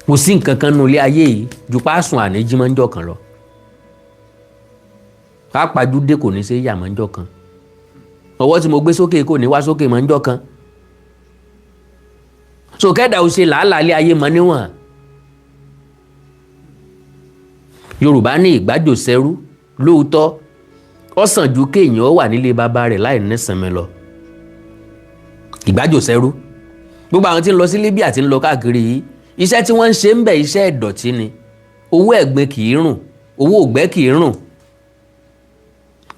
[SPEAKER 1] Kò sí nǹkan kan nínú ilé ayé yìí ju páàsùn àníjí máa ń jọ kan lọ. Pápájúdé kò ní ṣe é yà máa ń jọ kan. Ọwọ́ tí mo gbé sókè kò ní wá sókè máa ń jọ kan. So kẹ́dà ó ṣe làálàá ilé ayé mọ níwọ̀n. Yorùbá ní ìgbájò sẹ́rú lóòótọ́, ó sàn ju kéèyàn ó wà nílé bàbá rẹ̀ láì nísinmi lọ. Ìgbájò sẹ́rú, gbogbo àwọn tí ń lọ sí Libya, tí ń lọ káàkiri yìí, iṣẹ́ tí wọ́n ń ṣe ń bẹ̀, iṣẹ́ ìdọ̀tí ni. Owó ẹ̀gbin kì í rùn, owó ògbẹ́ kì í rùn.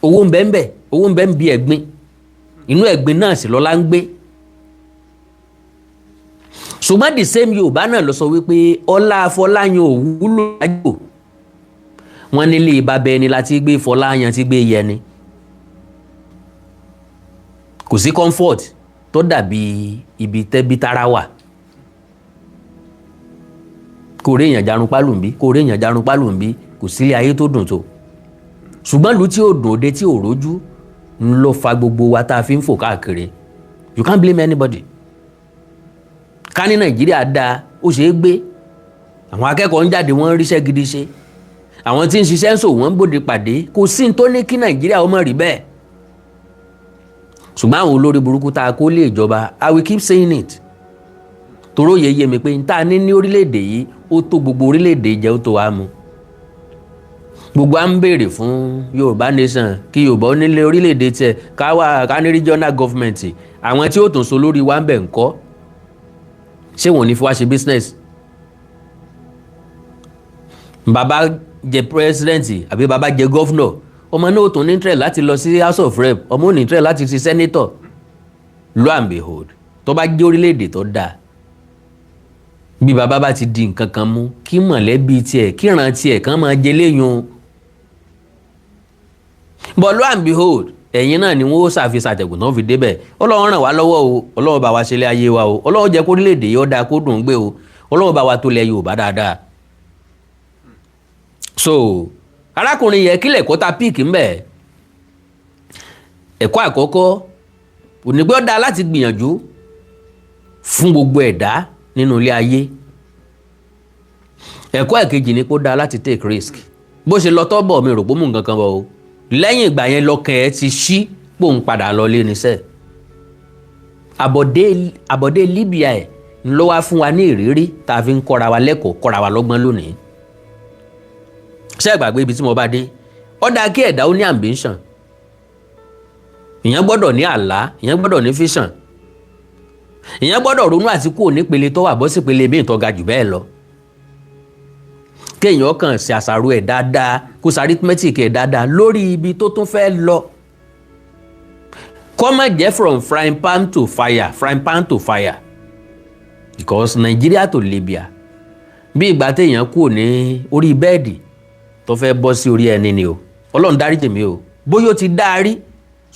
[SPEAKER 1] Owó ń bẹ ń bẹ, owó ń bẹ ń bi ẹ̀gbin, inú ẹ̀gbin náà sì lọ́lá ń gbé. Ṣùgbọ́n the same Yorùbá náà lọ sọ wípé ọlá Afọláyan ò wúlò lájò. Wọ́n nílé bàbá ẹni láti gbé Fọláyan ti gbé yẹni. Kò sí comfort tó dàbí ibi tẹ́bí tára wà. Kò rí èèyàn jarun pálùnbí, kò rí èèyàn jarun pálùnbí, kò sílé ayé tó dùn tó. Ṣùgbọ́n ìlú tí ò dùn òde tí ò rójú ń lọ fa gbogbo wa tá a fi ń fò káàkiri. You can't blame anybody. Ká ní Nàìjíríà dáa, ó ṣeé gbé. Àwọn akẹ́kọ̀ọ́ ń jáde, wọ́n ń ríṣẹ́ gidi ṣe, àwọn tí ń ṣiṣẹ́ ń sòwò, wọ́n ń bòde pàdé. Kò sí ní tó ní kí Nàìjíríà ó má rí bẹ́ẹ̀. Ṣùgbọ́n àwọn olórí burúkú tá a kó lé ìjọba, I will keep saying it, toró yẹ yé mi pé n tá a ní ní orílẹ̀-èdè yìí, ó tó gbogbo orílẹ̀-èdè jẹ́, ó tó wa mu. Gbogbo à ń béèrè fún Yorùbá nation, kí Yorùbá ó nílé orílẹ̀-èdè tiẹ̀, ká wà ká ní regional government. Àwọn tí ó tún so lórí wa ń bẹ̀ ń kọ́, ṣé wọn ò ní fi wá ṣe business? Bàbá jẹ president àbí bàbá jẹ governor, ọmọ náà ó tún ní interest láti lọ sí House of Rep, ọmọ ò ní interest láti ṣe senator. Lo and behold, tó bá jẹ́ orílẹ̀-èdè tó dáa, bí bàbá bá ti di nǹkan kan mú, kí mọ̀lẹ́bí tiẹ̀, kíran tiẹ̀ kàn máa jẹ léyìn. But lo and behold, ẹ̀yin náà ni wọ́n ó ṣàfihàn àtẹ̀gùn náà fi débẹ̀. Ọlọ́run ràn wá lọ́wọ́ o, Ọlọ́run bá wa ṣe ilé ayé wa o, Ọlọ́run jẹ́ kó orílẹ̀-èdè yìí ó dáa, kó dùn ún gbé o, Ọlọ́run bá wa tó lẹ̀ Yorùbá dáadáa. So arákùnrin yẹn, kílẹ̀ kó ta píìkì ńbẹ̀. Ẹ̀kọ́ àkọ́kọ́ òní pé ó dáa láti gbìyànjú fún gbogbo ẹ̀dá nínú ilé ayé. Ẹ̀kọ́ ẹ̀kejì ni pé ó dáa láti take risk. Bó ṣe lọ tọ́bọ̀, mi rò pé mú nǹkan kan bọ̀ o. Lẹ́yìn ìgbà yẹn, lọ́kàn ẹ̀ ti ṣí pòun padà lọ lé níṣẹ́. Àbọ̀dé Libya ẹ̀ ló wá fún wa ní ìrírí tá a fi ń kọ́ra wa lẹ́kọ̀ọ́, kọ́ra wa lọ́gbọ́n lónìí. Ṣé ẹ gbàgbé ibi tí mo bá dé? Ó dáa kí ẹ̀dá ó ní ambition. Ìyẹn gbọ́dọ̀ ní àlá, ìyẹn gbọ́dọ̀ ní vision, ìyẹn gbọ́dọ̀ ronú àti kúrò nípele tó wà bọ́ sí ìpele míì tó ga jù bẹ́ẹ̀ lọ. Kéèyàn kàn ṣe àṣàrò ẹ̀ dáadáa, kó ṣe arithmetic ẹ̀ dáadáa lórí ibi tó tún fẹ́ lọ, kó má jẹ́ from frying pan to fire, frying pan to fire, because Nigeria to Libya, bí ìgbà téèyàn kúrò ní orí bẹ́ẹ̀dì tó fẹ́ bọ́ sí orí ẹni ni o. Ọlọ́run dáríjì mi o, bóyá ó ti dá a rí,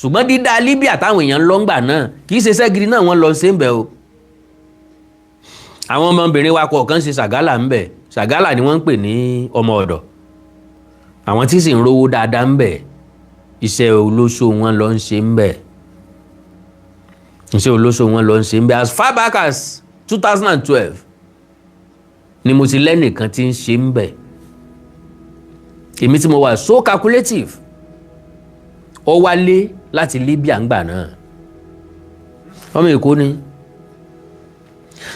[SPEAKER 1] ṣùgbọ́n dídá Libya táwọn èèyàn ń lọ ńgbà náà, kì í ṣe sẹ́giri náà wọ́n lọ ṣe ń bẹ̀ o. Àwọn ọmọbìnrin wa kọ̀ọ̀kan ṣe ṣàgálà ń bẹ̀. Ṣàgálà ni wọ́n ń pè ní ọmọ ọ̀dọ̀. Àwọn tí sì ń rówó dáadáa ń bẹ̀, iṣẹ́ olóṣó wọn lọ ń ṣe ń bẹ̀, iṣẹ́ olóṣó wọn lọ ń ṣe ń bẹ̀. As far back as 2012 ni mo ti lẹ́nìkan tí ń ṣe ń bẹ̀. Èmi tí mo wà so calculative, ó wálé láti Libya ńgbà náà, ọmọ Èkó ni.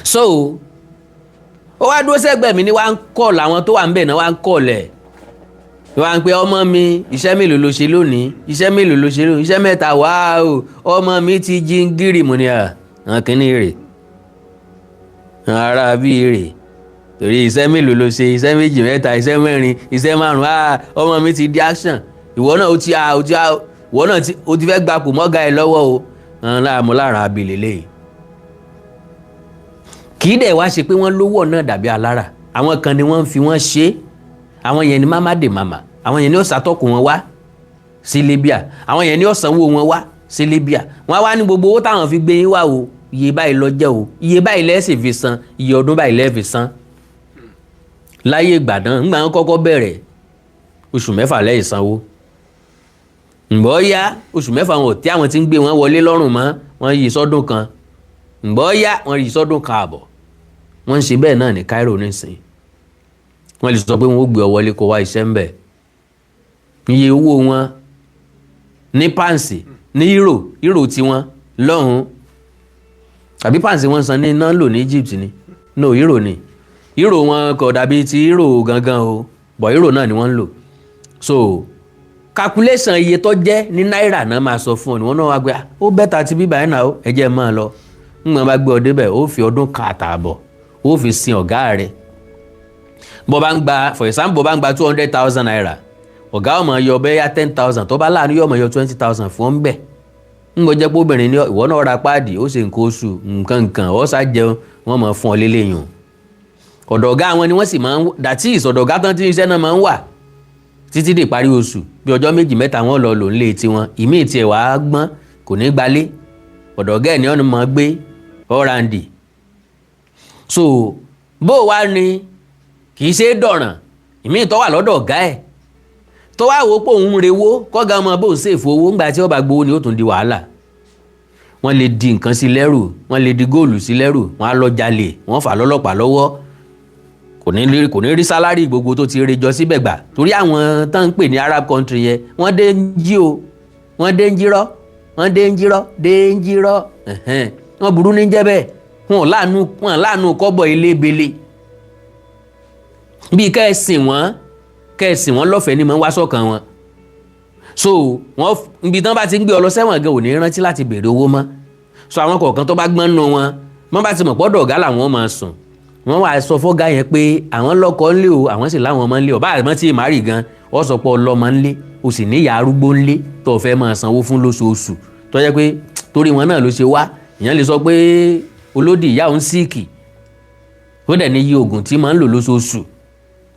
[SPEAKER 1] So ó wá dúró sẹ́gbẹ̀ẹ́ mi ní wá ń kọ́ làwọn tó wà ń bẹ̀ náà, wá ń kọ́ lẹ̀, wá ń pe ọmọ mi, iṣẹ́ mélòó ló ṣe lónìí? Iṣẹ́ mélòó ló ṣe lónìí? Iṣẹ́ mẹ́ta. Wá o, ọmọ mi ti jí ń gírì. Mo ní à àwọn kìíní rè ara bíi rè torí iṣẹ́ mélòó ló ṣe? Iṣẹ́ méjì, mẹ́ta, iṣẹ́ mẹ́rin, iṣẹ́ márùn-ún. Ah, ọmọ mi ti di action. Ìwọ náà ó ti ah ó ti ah ìwọ náà ó ti fẹ́ gbapò mọ́gà ẹ lọ́wọ́ o. Láàmú lára abilé lẹ́yìn. Kì í dẹ̀ wá ṣe pé wọ́n lówó náà dàbí alára. Àwọn kan ni wọ́n ń fi wọ́n ṣe é. Àwọn yẹn ni mama de mama. Àwọn yẹn ni ó ṣàtọ́kùn wọn wá sí Libya. Àwọn yẹn ni ó sanwó wọn wá sí Libya. Wọ́n wá ní gbogbo owó táwọn fi gbé yín wá o, iye báyìí lọ jẹ́ o, iye báyìí lẹ́sìn fi san, iye ọdún báyìí lẹ́ẹ̀ fi san. Láyé ìgbà náà, ńgbà wọn kọ́kọ́ bẹ̀rẹ̀, oṣù 6 lẹ́yìn sanwó. Ǹgbọ́ yá, oṣù 6 wọn ò tí àwọn tí ń gbé wọn wọlé lọ́rùn mọ́, wọ́n yí sọ́dún kan. Ǹgbọ́ yá, wọ́n yí sọ́dún kan àbọ̀. Wọ́n ń ṣe bẹ́ẹ̀ náà ní Cairo nísìnyí. Wọ́n lè sọ pé wọ́n ó gbé ọ wọlé kó wá iṣẹ́ ń bẹ̀. Iye owó wọn ní pounds, ní euro, euro tiwọn lọ́hùn, àbí pounds wọ́n san ní iná lò ní Egypt ni? No, euro ni. Euro wọn kò dàbí ti euro gangan o, but euro náà ni wọ́n ń lò. So calculation iye tó jẹ́ ní náírà náà máa sọ fún ọ ní wọn náà wá gbé, ó better ti bíbá ẹ̀ náà ó, ẹ jẹ́ máa lọ. Ńgbọ́n bá gbé ọ débẹ̀, ó fi ọdún kan àtààbọ̀, ó fi sin ọ̀gá rẹ̀. Bó bá ń gba, for example, bó bá ń gba ₦200,000, ọ̀gá ọmọ yọ bẹ́yà 10,000, tó bá láàánú yọ ọmọ yọ 20,000 fún ọ ń bẹ̀. Ń gbọ́ jẹ́ pé obìnrin ní ìwọ náà ra páàdì, ó ṣe nǹkan oṣù, nǹkan nǹkan, ó sá jẹun, wọ́n máa fún ọ lélẹ́yìn. Ọ̀dọ̀ ọ̀gá wọn ni wọ́n sì máa ń, that is, ọ̀dọ̀ ọ̀gá tán tí iṣẹ́ náà máa ń wà títí dé ìparí oṣù. Bí ọjọ́ méjì mẹ́ta wọn lọ lò ń lé tiwọn. Ìmíì tiẹ̀ wàá gbọ́n, kò ní gbalé, ọ̀dọ̀ ọ̀gá ẹ̀ ní ọ̀nà máa gbé ọ̀ràǹdì. So bó o wá ní kì í ṣe é dọ̀ràn. Ìmíì tó wà lọ́dọ̀ ọ̀gá ẹ̀ tó wá wò ó pé òun rewó kọ́gá ọmọ bóun ṣèfò owó, ńgbà tí ó bá gbowó ni ó tún di wàhálà. Wọ́n lè di nǹkan sí lẹ́rù, wọ́n lè di góòlù sí lẹ́rù, wọ́n á lọ jalè, wọ́n fà lọ́lọ́pàá lọ́wọ́. Kò ní rí salary gbogbo tó ti rejọ síbẹ̀ gbà, torí àwọn tán ń pè ní Arab country yẹn, wọ́n dé ń jí o, wọ́n dé ń jírọ́, wọ́n dé ń jírọ́, dé ń jírọ́. Wọ́n burú ní jẹ́ bẹ́ẹ̀. Wọn láàánú kọ́bọ̀ ilé-ebele bíi kẹ́ ẹ sìn wọ́n lọ́fẹ̀ẹ́ ni mò ń wá sọ́kàn wọn. So wọ́n ibi tán bá ti ń gbé ọ lọ sẹ́wọ̀n gan ò ní rántí láti béèrè owó mọ́. So àwọn kọ̀ọ̀kan tó bá gbọ́n nù wọn, wọ́n bá ti mọ̀ pọ́dọ̀ ọ̀gá làwọn máa sùn, wọ́n wá sọ fọ́gá yẹn pé àwọn lọ́kọ ńlé o, àwọn sì láwọn ọmọ ńlé o. Báyìí tí màárì gan ọ sọ pé ọlọ́mọ ńlé o, sì níyà arúgbó ńlé tó o fẹ́ máa sanwó fún lóṣooṣù, tó jẹ́ pé torí wọn náà ló ṣe wá. Ìyẹn lè sọ pé olódì ìyá òun sick, ó dẹ̀ ní iye oògùn tí máa ń lò lóṣooṣù,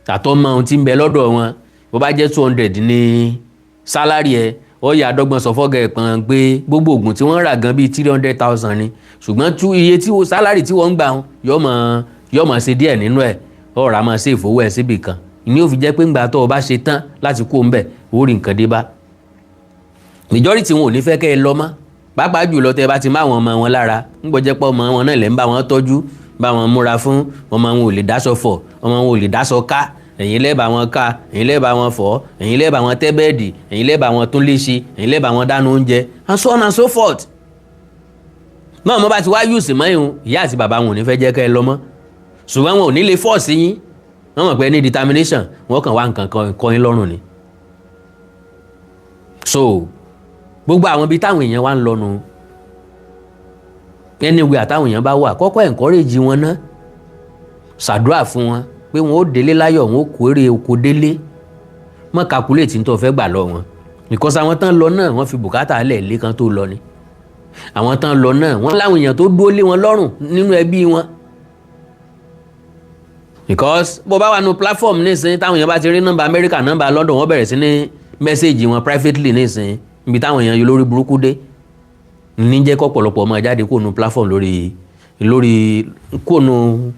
[SPEAKER 1] tàtọ́ mọ ohun tí ń bẹ lọ́dọ̀ wọn. Bó bá jẹ́ 200 ní salary ẹ̀, ó yà dọ́gbọ́n sọ fọ́gà ẹ̀ pọ̀n pé gbogbo oògùn tí wọ́n rà gan bíi 300,000 ni, ṣùgbọ́n tú iye tí salary tí wọ́n ń gbà yọ mọ̀ ṣe díẹ̀ nínú ẹ̀, ọ̀rọ̀ àmọ́ ṣe ìfowó ẹ̀ síbì kan ní ó fi jẹ́ pé ńgbà tó o bá ṣe tán láti kó ń bẹ̀, ó rí nǹkan dé bá. Majority wọn ò ní fẹ́ kẹ́ ẹ lọ mọ́, pàápàá jùlọ tẹ́ ẹ bá ti má àwọn ọmọ wọn lára ń gbọ́jẹ́ pọ̀, ọmọ wọn náà lẹ́ ń bá wọn tọ́jú, bá wọn múra fún ọmọ wọn. Ò lè dáṣọ fọ̀, ọmọ wọn ò lè dáṣọ ká, ẹ̀yin lẹ́ẹ̀ bá wọn ká, ẹ̀yin lẹ́ẹ̀ bá wọn fọ̀, ẹ̀yin lẹ́ẹ̀ bá wọn tẹ́ bed, ẹ̀yin lẹ́ẹ̀ bá wọn tún lé ṣe, ẹ̀yin lẹ́ẹ̀ bá wọn dáná oúnjẹ, and so on and so forth. Náà mo bá ti wá use mọ́ ìhun, ìyá àti bàbá wọn ò ní fẹ́ jẹ́ kẹ́ ẹ lọ mọ́, ṣùgbọ́n wọn ò ní lè force yín. Wọ́n mọ̀ pé ní determination, wọ́n kàn wá nǹkan kan kọ́ yín lọ́rùn ni. So gbogbo àwọn ibi táwọn èèyàn wá ń lọ nu, anyway, àtàwọn èèyàn bá wà, kọ́kọ́ encourage wọn ná, ṣàdúrà fún wọn pé wọn ó délé láyọ̀, wọn ó kó èrè oko délé. Mọ́ calculate ní tó fẹ́ gbà lọ wọn, because àwọn tán lọ náà, wọ́n fi bùkátà lẹ̀ lé kan tó lọ ni. Àwọn tán lọ náà, wọ́n láwọn èèyàn tó dúró lé wọn lọ́rùn nínú ẹbí wọn, because bó bá wà nù platform nísìnyí, táwọn èèyàn bá ti rí nọ́mbà Amẹ́ríkà, nọ́mbà London, wọ́n bẹ̀rẹ̀ sí ní message wọn privately nísìnyí. Níbi táwọn èèyàn yìí lórí burúkú dé ní jẹ́ kọ́pọ̀lọpọ̀ ọmọ jáde kó nu platform lórí kó nu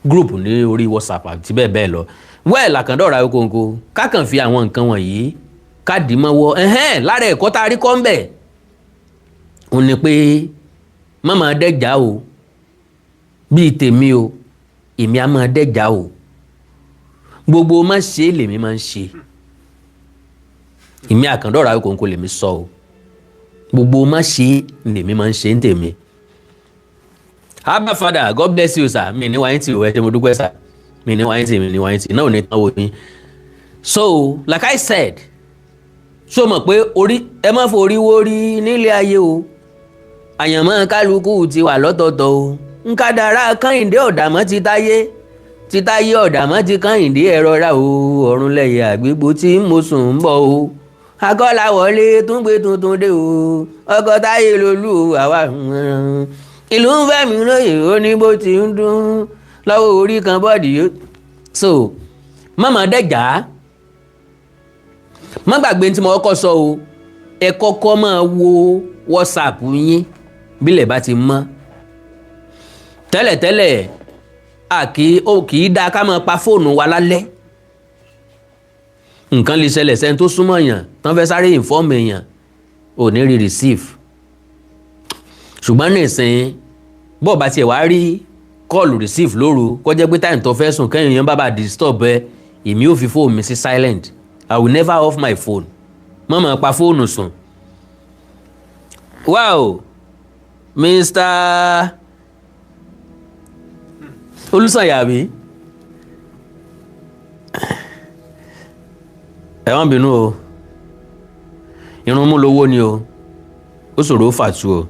[SPEAKER 1] group ní orí WhatsApp àti bẹ́ẹ̀ bẹ́ẹ̀ lọ. Well, àkàndọ̀rọ̀ Awikonko, kákan fi àwọn nǹkan wọ̀nyí káàdì mọ́wọ́ ẹ̀hẹ́n. Lára ẹ̀kọ́ tá a rí kọ́ ń bẹ̀ ò ní pé má máa dẹ́jà o. Bíi tèmi o, èmi á máa dẹ́jà o. Gbogbo má ṣe lèmi máa ń ṣe. Èmi àkàndọ̀rọ̀ Awikonko lèmi sọ o, gbogbo má ṣe lèmi máa ń ṣe ń tèmi. Abba Father, God bless you, sir. Mi ní wáyé tí o, ẹ ṣé, mo dúpẹ́, sir. Mi ní wáyé tí, mi ní wáyé tí náà ò ní tán wo yín. So like I said, so mọ̀ pé orí ẹ má forí wórí nílé ayé o. Àyànmọ́ kálukú ti wà lọ́tọ̀ọ̀tọ̀ o. Nkádàrá Kẹ́hìndé ọ̀dàmọ́ ti táyé, ti táyé ọ̀dàmọ́ ti Kẹ́hìndé. Ẹ̀rọ ra o, ọ̀run lẹ́yìn àgbégbò tí mo sùn ń bọ̀ o. Akọ́láwọlé tún gbé tuntun dé o. Ọkọ̀ táyé lolú o, àwa ìlú ń fẹ́ mi lóye. Ó ní bó ti ń dún lọ́wọ́ orí kan bọ́ọ̀dì yóò. So mọ́mọ́ dẹ́jà, má gbàgbé tí mo kọ́kọ́ sọ o. Ẹ kọ́kọ́ máa wo WhatsApp yín bílẹ̀ bá ti mọ́. Tẹ́lẹ̀tẹ́lẹ̀, a kì í ó kì í dáa ká máa pa fóònù wa lálẹ́. Nǹkan lè ṣẹlẹ̀ sẹ́ni tó súnmọ́ èèyàn tán fẹ́ sáré inform èèyàn, ò ní rí receive. Ṣùgbọ́n nísìnyí, bọ́ọ̀ bá tiẹ̀ wá rí call receive lóru, kó jẹ́ pé time tó fẹ́ sùn kẹ́yìn yẹn bá bá disturb ẹ, èmi ò fi fóònù mi sí silent. I will never off my phone. Má máa pa fóònù sùn. Wow, Mr. Olùsànyà mi, ẹ má bínú o. Irun mú lówó ni o, ó ṣòro fàtú o.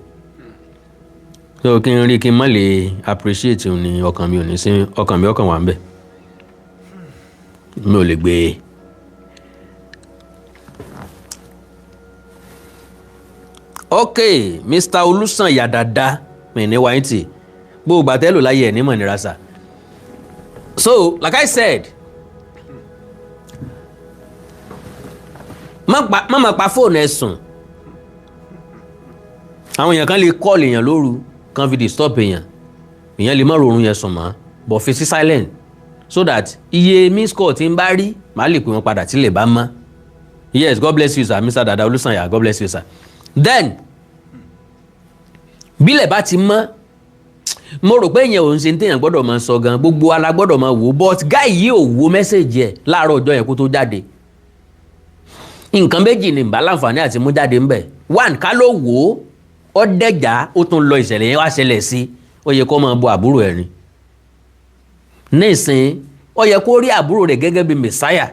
[SPEAKER 1] So kí n rí kí n má lè appreciate ní ọkàn mi ò ní sí, ọkàn mi ọkàn wà ń bẹ̀, mi ò lè gbé e. Ok, Mr. Olùsànyà dada mi ní wáyé tì gbogbo àtẹ́lò láyé ẹ̀ ní mọ̀ nira sà. So like I said, má má pa fóònù ẹ sùn. Àwọn èèyàn kan lè call èèyàn lóru kan fi disturb èèyàn, èèyàn lè má rọrùn yẹn sùn mọ́, but fi sí silent so that iye miss call tí ń bá rí, màá lè pè wọ́n padà tí lè bá mọ́. Yes, God bless you, sir. Mr. Dada Olùsànyà, God bless you, sir. Then bílẹ̀ bá ti mọ́, mo rò pé èèyàn ò ń ṣe téèyàn gbọ́dọ̀ máa sọ gan, gbogbo ala gbọ́dọ̀ máa wò, but guy yìí ò wo message ẹ̀ láàárọ̀ ọjọ́ yẹn kó tó jáde. Nǹkan méjì ni nbà láǹfààní àti mú jáde ńbẹ̀. One, ká ló wò ó, ó dẹ́jà, ó tún lọ, ìṣẹ̀lẹ̀ yẹn wá ṣẹlẹ̀ sí, ó yẹ kó máa bo àbúrò ẹ̀ ni. Nísìn, ó yẹ kó rí àbúrò rẹ̀ gẹ́gẹ́ bí messiah.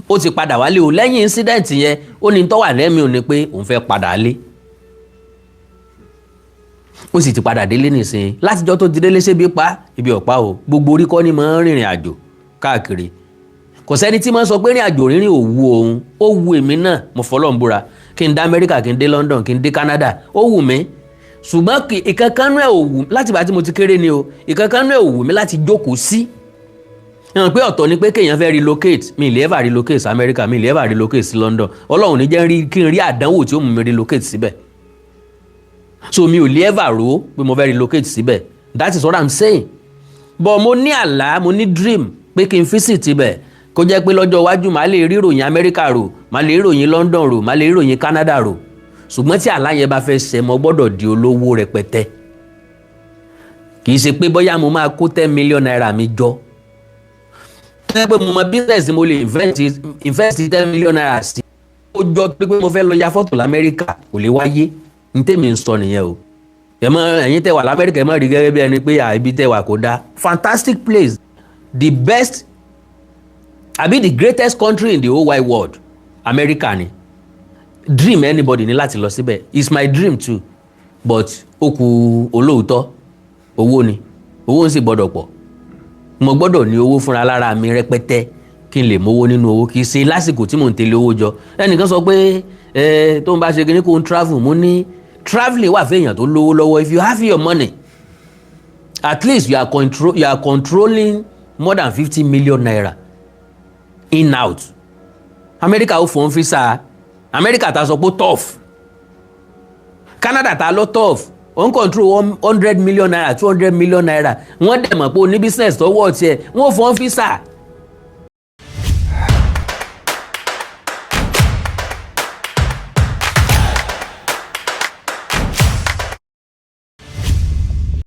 [SPEAKER 1] Ó ti padà wálé o lẹ́yìn incident yẹn. Ó ní tó wà lẹ́mìí ò ní pé òun fẹ́ padà lé. Ó sì ti padà délé nísìn. Látijọ́ tó ti délé, ṣébi pa ibi ọ̀pá o. Gbogbo orí kọ́ ni máa ń rìnrìn àjò káàkiri. Kò sẹ́ni tí máa ń sọ pé rìn àjò rírìn ò wu òun. Ó wu èmi náà, mo fọlọ́n búra. Kí n dé Amẹ́ríkà, kí n dé London, kí n dé Canada, ó wù mí, ṣùgbọ́n ìkankanú ẹ̀ ò wù. Láti bá tí mo ti kéré ni o, ìkankanú ẹ̀ ò wù mí láti jókòó sí hàn pé ọ̀tọ̀ ni pé kéèyàn fẹ́ relocate. Mi lè ever relocate sí Amẹ́ríkà, mi lè ever relocate sí London. Ọlọ́run ní jẹ́ kí n rí àdánwò tí ó mú mi relocate síbẹ̀. So mi ò lè ever rò pé mo fẹ́ relocate síbẹ̀. That is what I'm saying. But mo ní àlá, mo ní dream pé kí n visit ibẹ̀, kó jẹ́ pé lọ́jọ́ iwájú màá lè rí ìròyìn Amẹ́ríkà rò. Màá lè ròyìn London rò, màá lè ròyìn Canada rò. Ṣùgbọ́n tí àlá yẹn bá fẹ́ ṣẹ, mo gbọ́dọ̀ di olówó rẹpẹtẹ. Kì í ṣe pé bóyá mo máa kó ₦10 million mi jọ tó yẹ pé mo mọ business mo lè invest ₦10 million sí. Ó jọ pé mo fẹ́ lọ ya fọ́tò l'Amẹ́ríkà, kò lè wáyé. Ní tèmi ń sọ nìyẹn o. Ẹ mọ ẹ̀yin tẹ́ wà l'Amẹ́ríkà, ẹ mọ̀ rí gẹ́gẹ́ bí ẹni pé ibi tẹ́ wà kò dáa. Fantastic place, the best àbí the greatest country in the whole wide world, America ni. Dream anybody ní láti lọ síbẹ̀. It's my dream too, but ó kù olóòótọ́, owó ni. Owó ń sì gbọ́dọ̀ pọ̀. Mo gbọ́dọ̀ ní owó fúnra lára mi rẹpẹtẹ kí n lè mówó nínú owó. Kì í ṣe lásìkò tí mò ń tẹ̀lé owó jọ. Ẹnìkan sọ pé ẹ tó ń bá ṣe kíní kó ń travel. Mo ní travelling wà fún èèyàn tó lówó lọ́wọ́. If you have your money, at least you are controlling more than ₦50 million in out, America ó fún visa. America ta sọ pé tough, Canada ta lọ tough, ó ń control ₦100 million, ₦200 million, wọ́n dẹ̀ mọ̀ pé o ní business tó wọ̀ tiẹ̀, wọ́n fún visa.